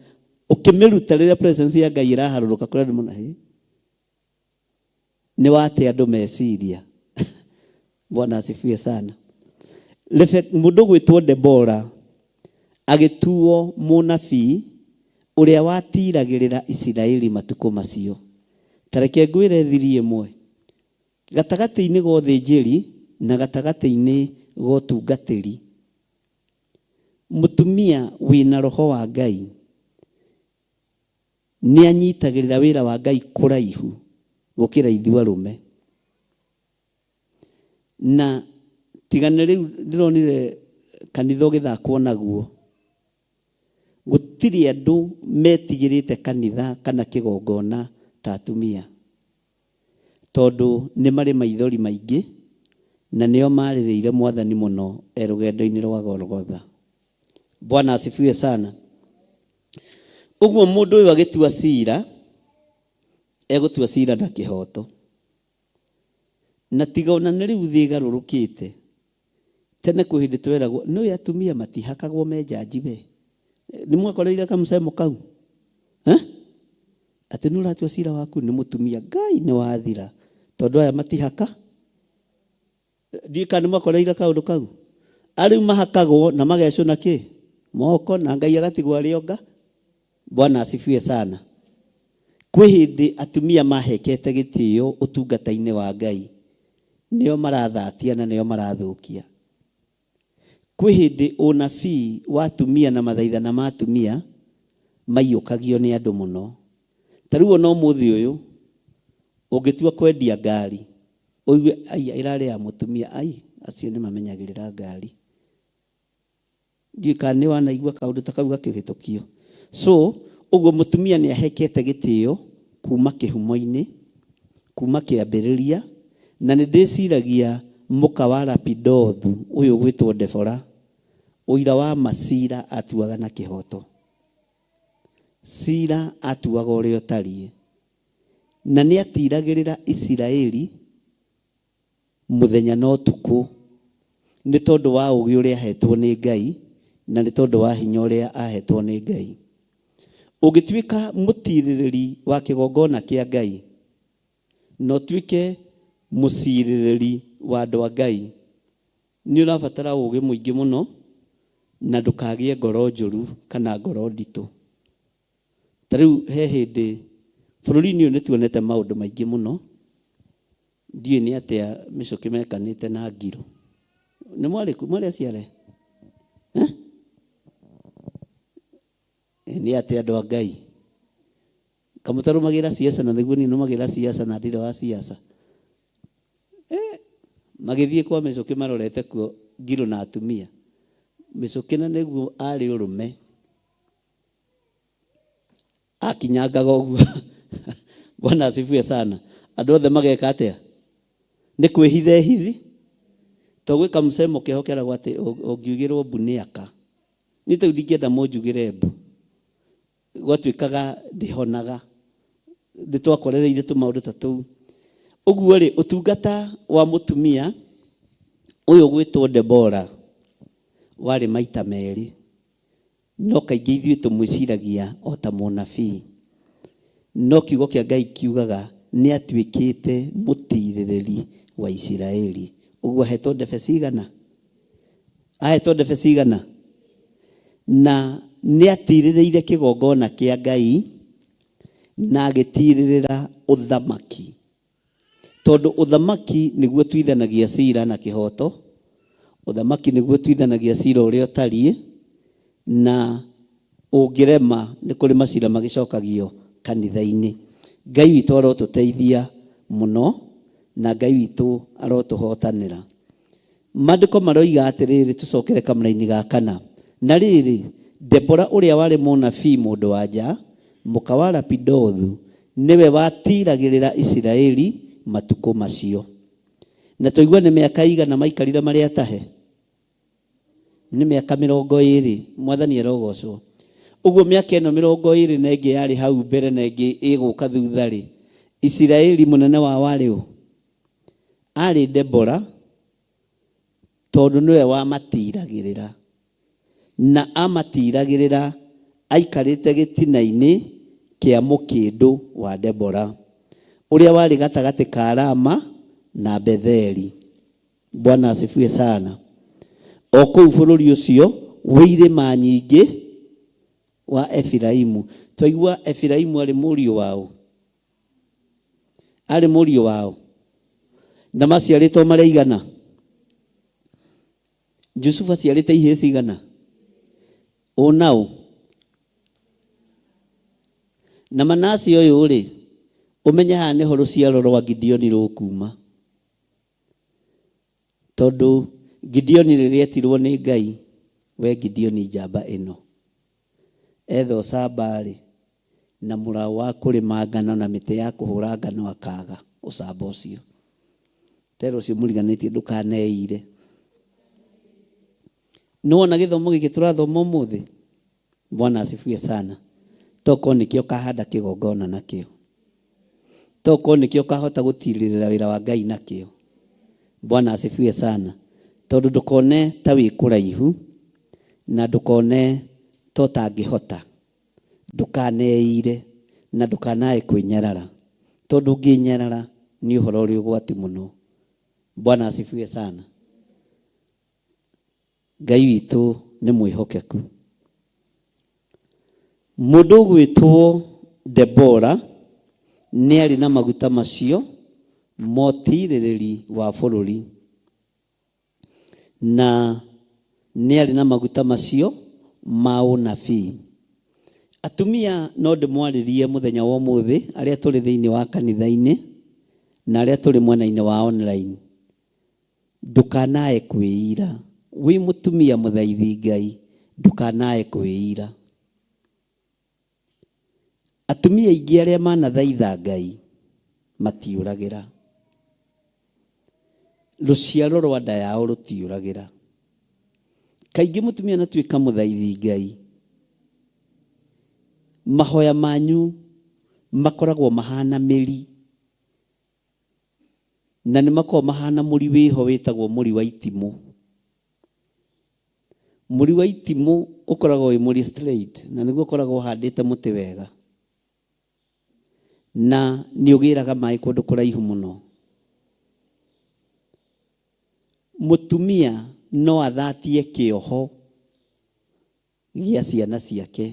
ũkĩmĩruta rĩrĩa presence ya Ngai ĩraharũrũka kũrĩ andũ mona hĩ, nĩ wate andũ meciria. Bwana asifiwe sana. Mũndũ ũgwĩtwo Debora agĩtuo mũnabii ũrĩa watiragĩrĩra Isiraeli matukũ macio. Ta reke ngwĩre thiri ĩmwe. Gatagatĩ-inĩ ga ũthĩnjĩri na gatagatĩ-inĩ ga ũtungatĩri, mũtumia wĩna roho wa Ngai nĩ anyitagĩrĩra wĩra wa Ngai kũraihu gũkĩra ithuĩ arũme. Na tiga nĩ rĩu ndĩronire kanitha ũgĩthakwo naguo, gũtirĩ andũ metigĩrĩte kanitha kana kĩgongona ta atumia. Tondũ nĩ marĩ maithori maingĩ, na nĩo maarĩrĩire Mwathani mũno e rũgendo-inĩ rwa Golgotha. Bwana asifiwe sana. Ũguo mũndũ ũyũ agĩtua cira, egũtua cira na kĩhoto. Na tiga ona nĩ rĩu thĩ ĩgarũrũkĩte, tene kwĩ hĩndĩ tweragwo, nĩũĩ atumia matihakagwo me njanji we. Nĩ mwakoreire kamũcemo kau? Eh? Atĩ nĩ ũratua cira waku nĩ mũtumia, Ngai nĩ wathira, tondũ aya matihaka. Ndiũĩ kana nĩ mwakoreire kaũndũ kau. Arĩu mahakagwo na magecũna kĩ? Moko na Ngai agatigwo arĩ o nga. Bwana asifiwe sana. Kwĩ hĩndĩ atumia mahekete gĩtĩo ũtungata-inĩ wa Ngai, nĩo marathatia na nĩo marathũkia. Kwĩ hĩndĩ ũnabii wa atumia na mathaithana ma atumia maiyũkagio nĩ andũ mũno. Ta rĩu ona ũmũthĩ ũyũ, ũngĩtua kwendia ngari, ũigue ai ĩrarĩ ya mũtumia, ai acio nĩ mamenyagĩrĩra ngari. Ndiũĩ kana nĩ wanaigua kaũndũ ta kau gakĩhĩtũkio. So, ũguo mũtumia nĩ ahekete gĩtĩo kuma kĩhumo-inĩ, kuma kĩambĩrĩria, na nĩ ndĩciragia mũka wa Lapidothu ũyũ ũgwĩtwo Debora, ũira wa ma cira atuaga na kĩhoto. Cira atuaga ũrĩa ũtariĩ. Na nĩ atiragĩrĩra Isiraeli mũthenya na ũtukũ nĩ tondũ wa ũũgĩ ũrĩa ahetwo nĩ Ngai na nĩ tondũ wa hinya ũrĩa ahetwo nĩ Ngai. Ũngĩtuĩka mũtirĩrĩri wa kĩgongona kĩa Ngai na ũtuĩke mũcirĩrĩri wa andũ a Ngai, nĩ ũrabatara ũũgĩ mũingĩ mũno na ndũkagĩe ngoro njũru kana ngoro nditũ. Ta rĩu he hĩndĩ bũrũri-inĩ ũyũ nĩ tuonete maũndũ maingĩ mũno, ndiũĩ nĩ atĩa mĩcũkĩ mekanĩte na ngiro. Nĩ mwarĩ mwarĩ aciare? Eh? Nĩ atĩa andũ a Ngai? Kamũtarũmagĩra siasa na nĩguo niĩ nũmagĩra siasa na ndirĩ wa siasa. Eh, magĩthiĩ kwa mĩcũkĩ marorete kuo ngiro na atumia. Mĩcũkĩ na nĩguo arĩ ũrũme. Akinyangaga ũguo. Bwana asifiwe sana. Andũ othe mageka atĩa? Nĩ kwĩhitha ehithi. To gwĩ kamsemo keho keragwo atĩ ũngiugĩrwo mbu nĩ aka. Niĩ ta rĩu ndingĩenda mũnjugĩre mbu. Gwatuĩkaga ndĩhonaga. Nĩ twakorereire tũmaũndũ ta tũu. Ũguo rĩ, ũtungata wa mũtumia ũyũ ũgwĩtwo Debora warĩ maita merĩ. No kaingĩ ithuĩ tũmwĩciragia o ta mũnabii. No kiugo kĩa Ngai kiugaga nĩ atuĩkĩte mũtiirĩrĩri wa Isiraeli. Ũguo ahetwo ndebe cigana? Ahetwo ndebe cigana? Na nĩ atiirĩrĩire kĩgongona kĩa Ngai na agĩtiirĩrĩra ũthamaki. Tondũ ũthamaki nĩguo ũtuithanagia cira na kĩhooto, ũthamaki nĩguo ũtuithanagia cira ũrĩa ũtariĩ, na ũngĩrema nĩ kũrĩ macira magĩcokagio kanitha-inĩ. Ngai witũ arotũteithia mũno, na Ngai witũ arotũhotanĩra. Maandĩko maroiga atĩrĩrĩ, tũcokere kamũraini ga kana, Na rĩrĩ, Debora ũrĩa warĩ mũnabii mũndũ-wa-nja, mũka wa Lapidothu, nĩwe watiiragĩrĩra Isiraeli matukũ macio. Na twaigua nĩ mĩaka ĩigana maikarire marĩ atahe? Nĩ mĩaka mĩrongo ĩĩrĩ. Mwathani arogocwo. Ũguo mĩaka ĩno mĩrongo ĩĩrĩ na ĩngĩ yarĩ hau mbere na ĩngĩ ĩgũka thutha-rĩ, Isiraeli mũnene wao arĩ ũ? Aarĩ Debora, tondũ nĩwe wamatiiragĩrĩra. Na aamatiiragĩrĩra aikarĩte gĩtina-inĩ kĩa mũkĩndũ wa Debora, ũrĩa warĩ gatagatĩ ka Rama na Betheli. Bwana asifiwe sana. O kũu bũrũri ũcio wĩ irĩma nyingĩ wa Efiraimu. Twaigua Efiraimu aarĩ mũriũ wa ũ? Arĩ mũriũ wao. Na maciarĩtwo marĩ aigana? Jusufu aciarĩte ihĩĩ cigana? Ũ na ũ? Na Manase ũyũ-rĩ, ũmenye haha nĩho rũciaro rwa Gideoni rũkuma. Tondũ Gideoni rĩrĩa etirwo nĩ Ngai, we Gideoni njamba ĩno. Etha ũcamba-rĩ, na mũraũ wa kũrĩma ngano na mĩtĩ ya kũhũra ngano akaaga ũcamba ũcio. Tera ũcio mũriganĩtie ndũkaneire. Nĩwona gĩthomo gĩkĩ tũrathoma ũmũthĩ? Bwana asifiwe sana. Tokorwo nĩkĩo ũkahanda kĩgongona nakĩo. Tokorwo nĩkĩo ũkahota gũtirĩrĩra wĩra wa Ngai nakĩo. Bwana asifiwe sana. Tondũ ndũkone ta wĩ kũraihu na ndũkone ta ũtangĩhota. Ndũkaneire na ndũkanae kwĩnyarara. Tondũ ũngĩnyarara nĩ ũhoro ũrĩ ũgwati mũno. Bwana asifiwe sana. Ngai witũ nĩ mwĩhokeku. Mũndũ ũgwĩtwo Debora nĩ arĩ na maguta macio motirĩrĩri wa bũrũri. Na nĩ arĩ na maguta macio ma ũnabii. Atumia no ndĩmwarĩrie mũthenya wa ũmũthĩ arĩa tũrĩ thĩinĩ wa kanitha-inĩ na arĩa tũrĩ mwena-inĩ wa online. Ndũkanae kwĩira. Wĩ mũtumia mũthaithi Ngai, ndũkanae kwĩira. Atumia aingĩ arĩa manathaitha Ngai matiũragĩra. Rũciaro rwa nda yao rũtiũragĩra. Kaingĩ mũtumia anatuĩka mũthaithi Ngai, mahoya manyu makoragwo mahana mĩri. Na nĩ makoragwo mahana mũri wĩho wĩtagwo mũri wa itimũ. Mũri wa itimũ ũkoragwo wĩ mũri straight na nĩguo ũkoragwo ũhandĩte mũtĩ wega. Na nĩ ũgĩraga maĩ kũndũ kũraihu mũno. Mũtumia no athatie kĩoho gĩa ciana ciake.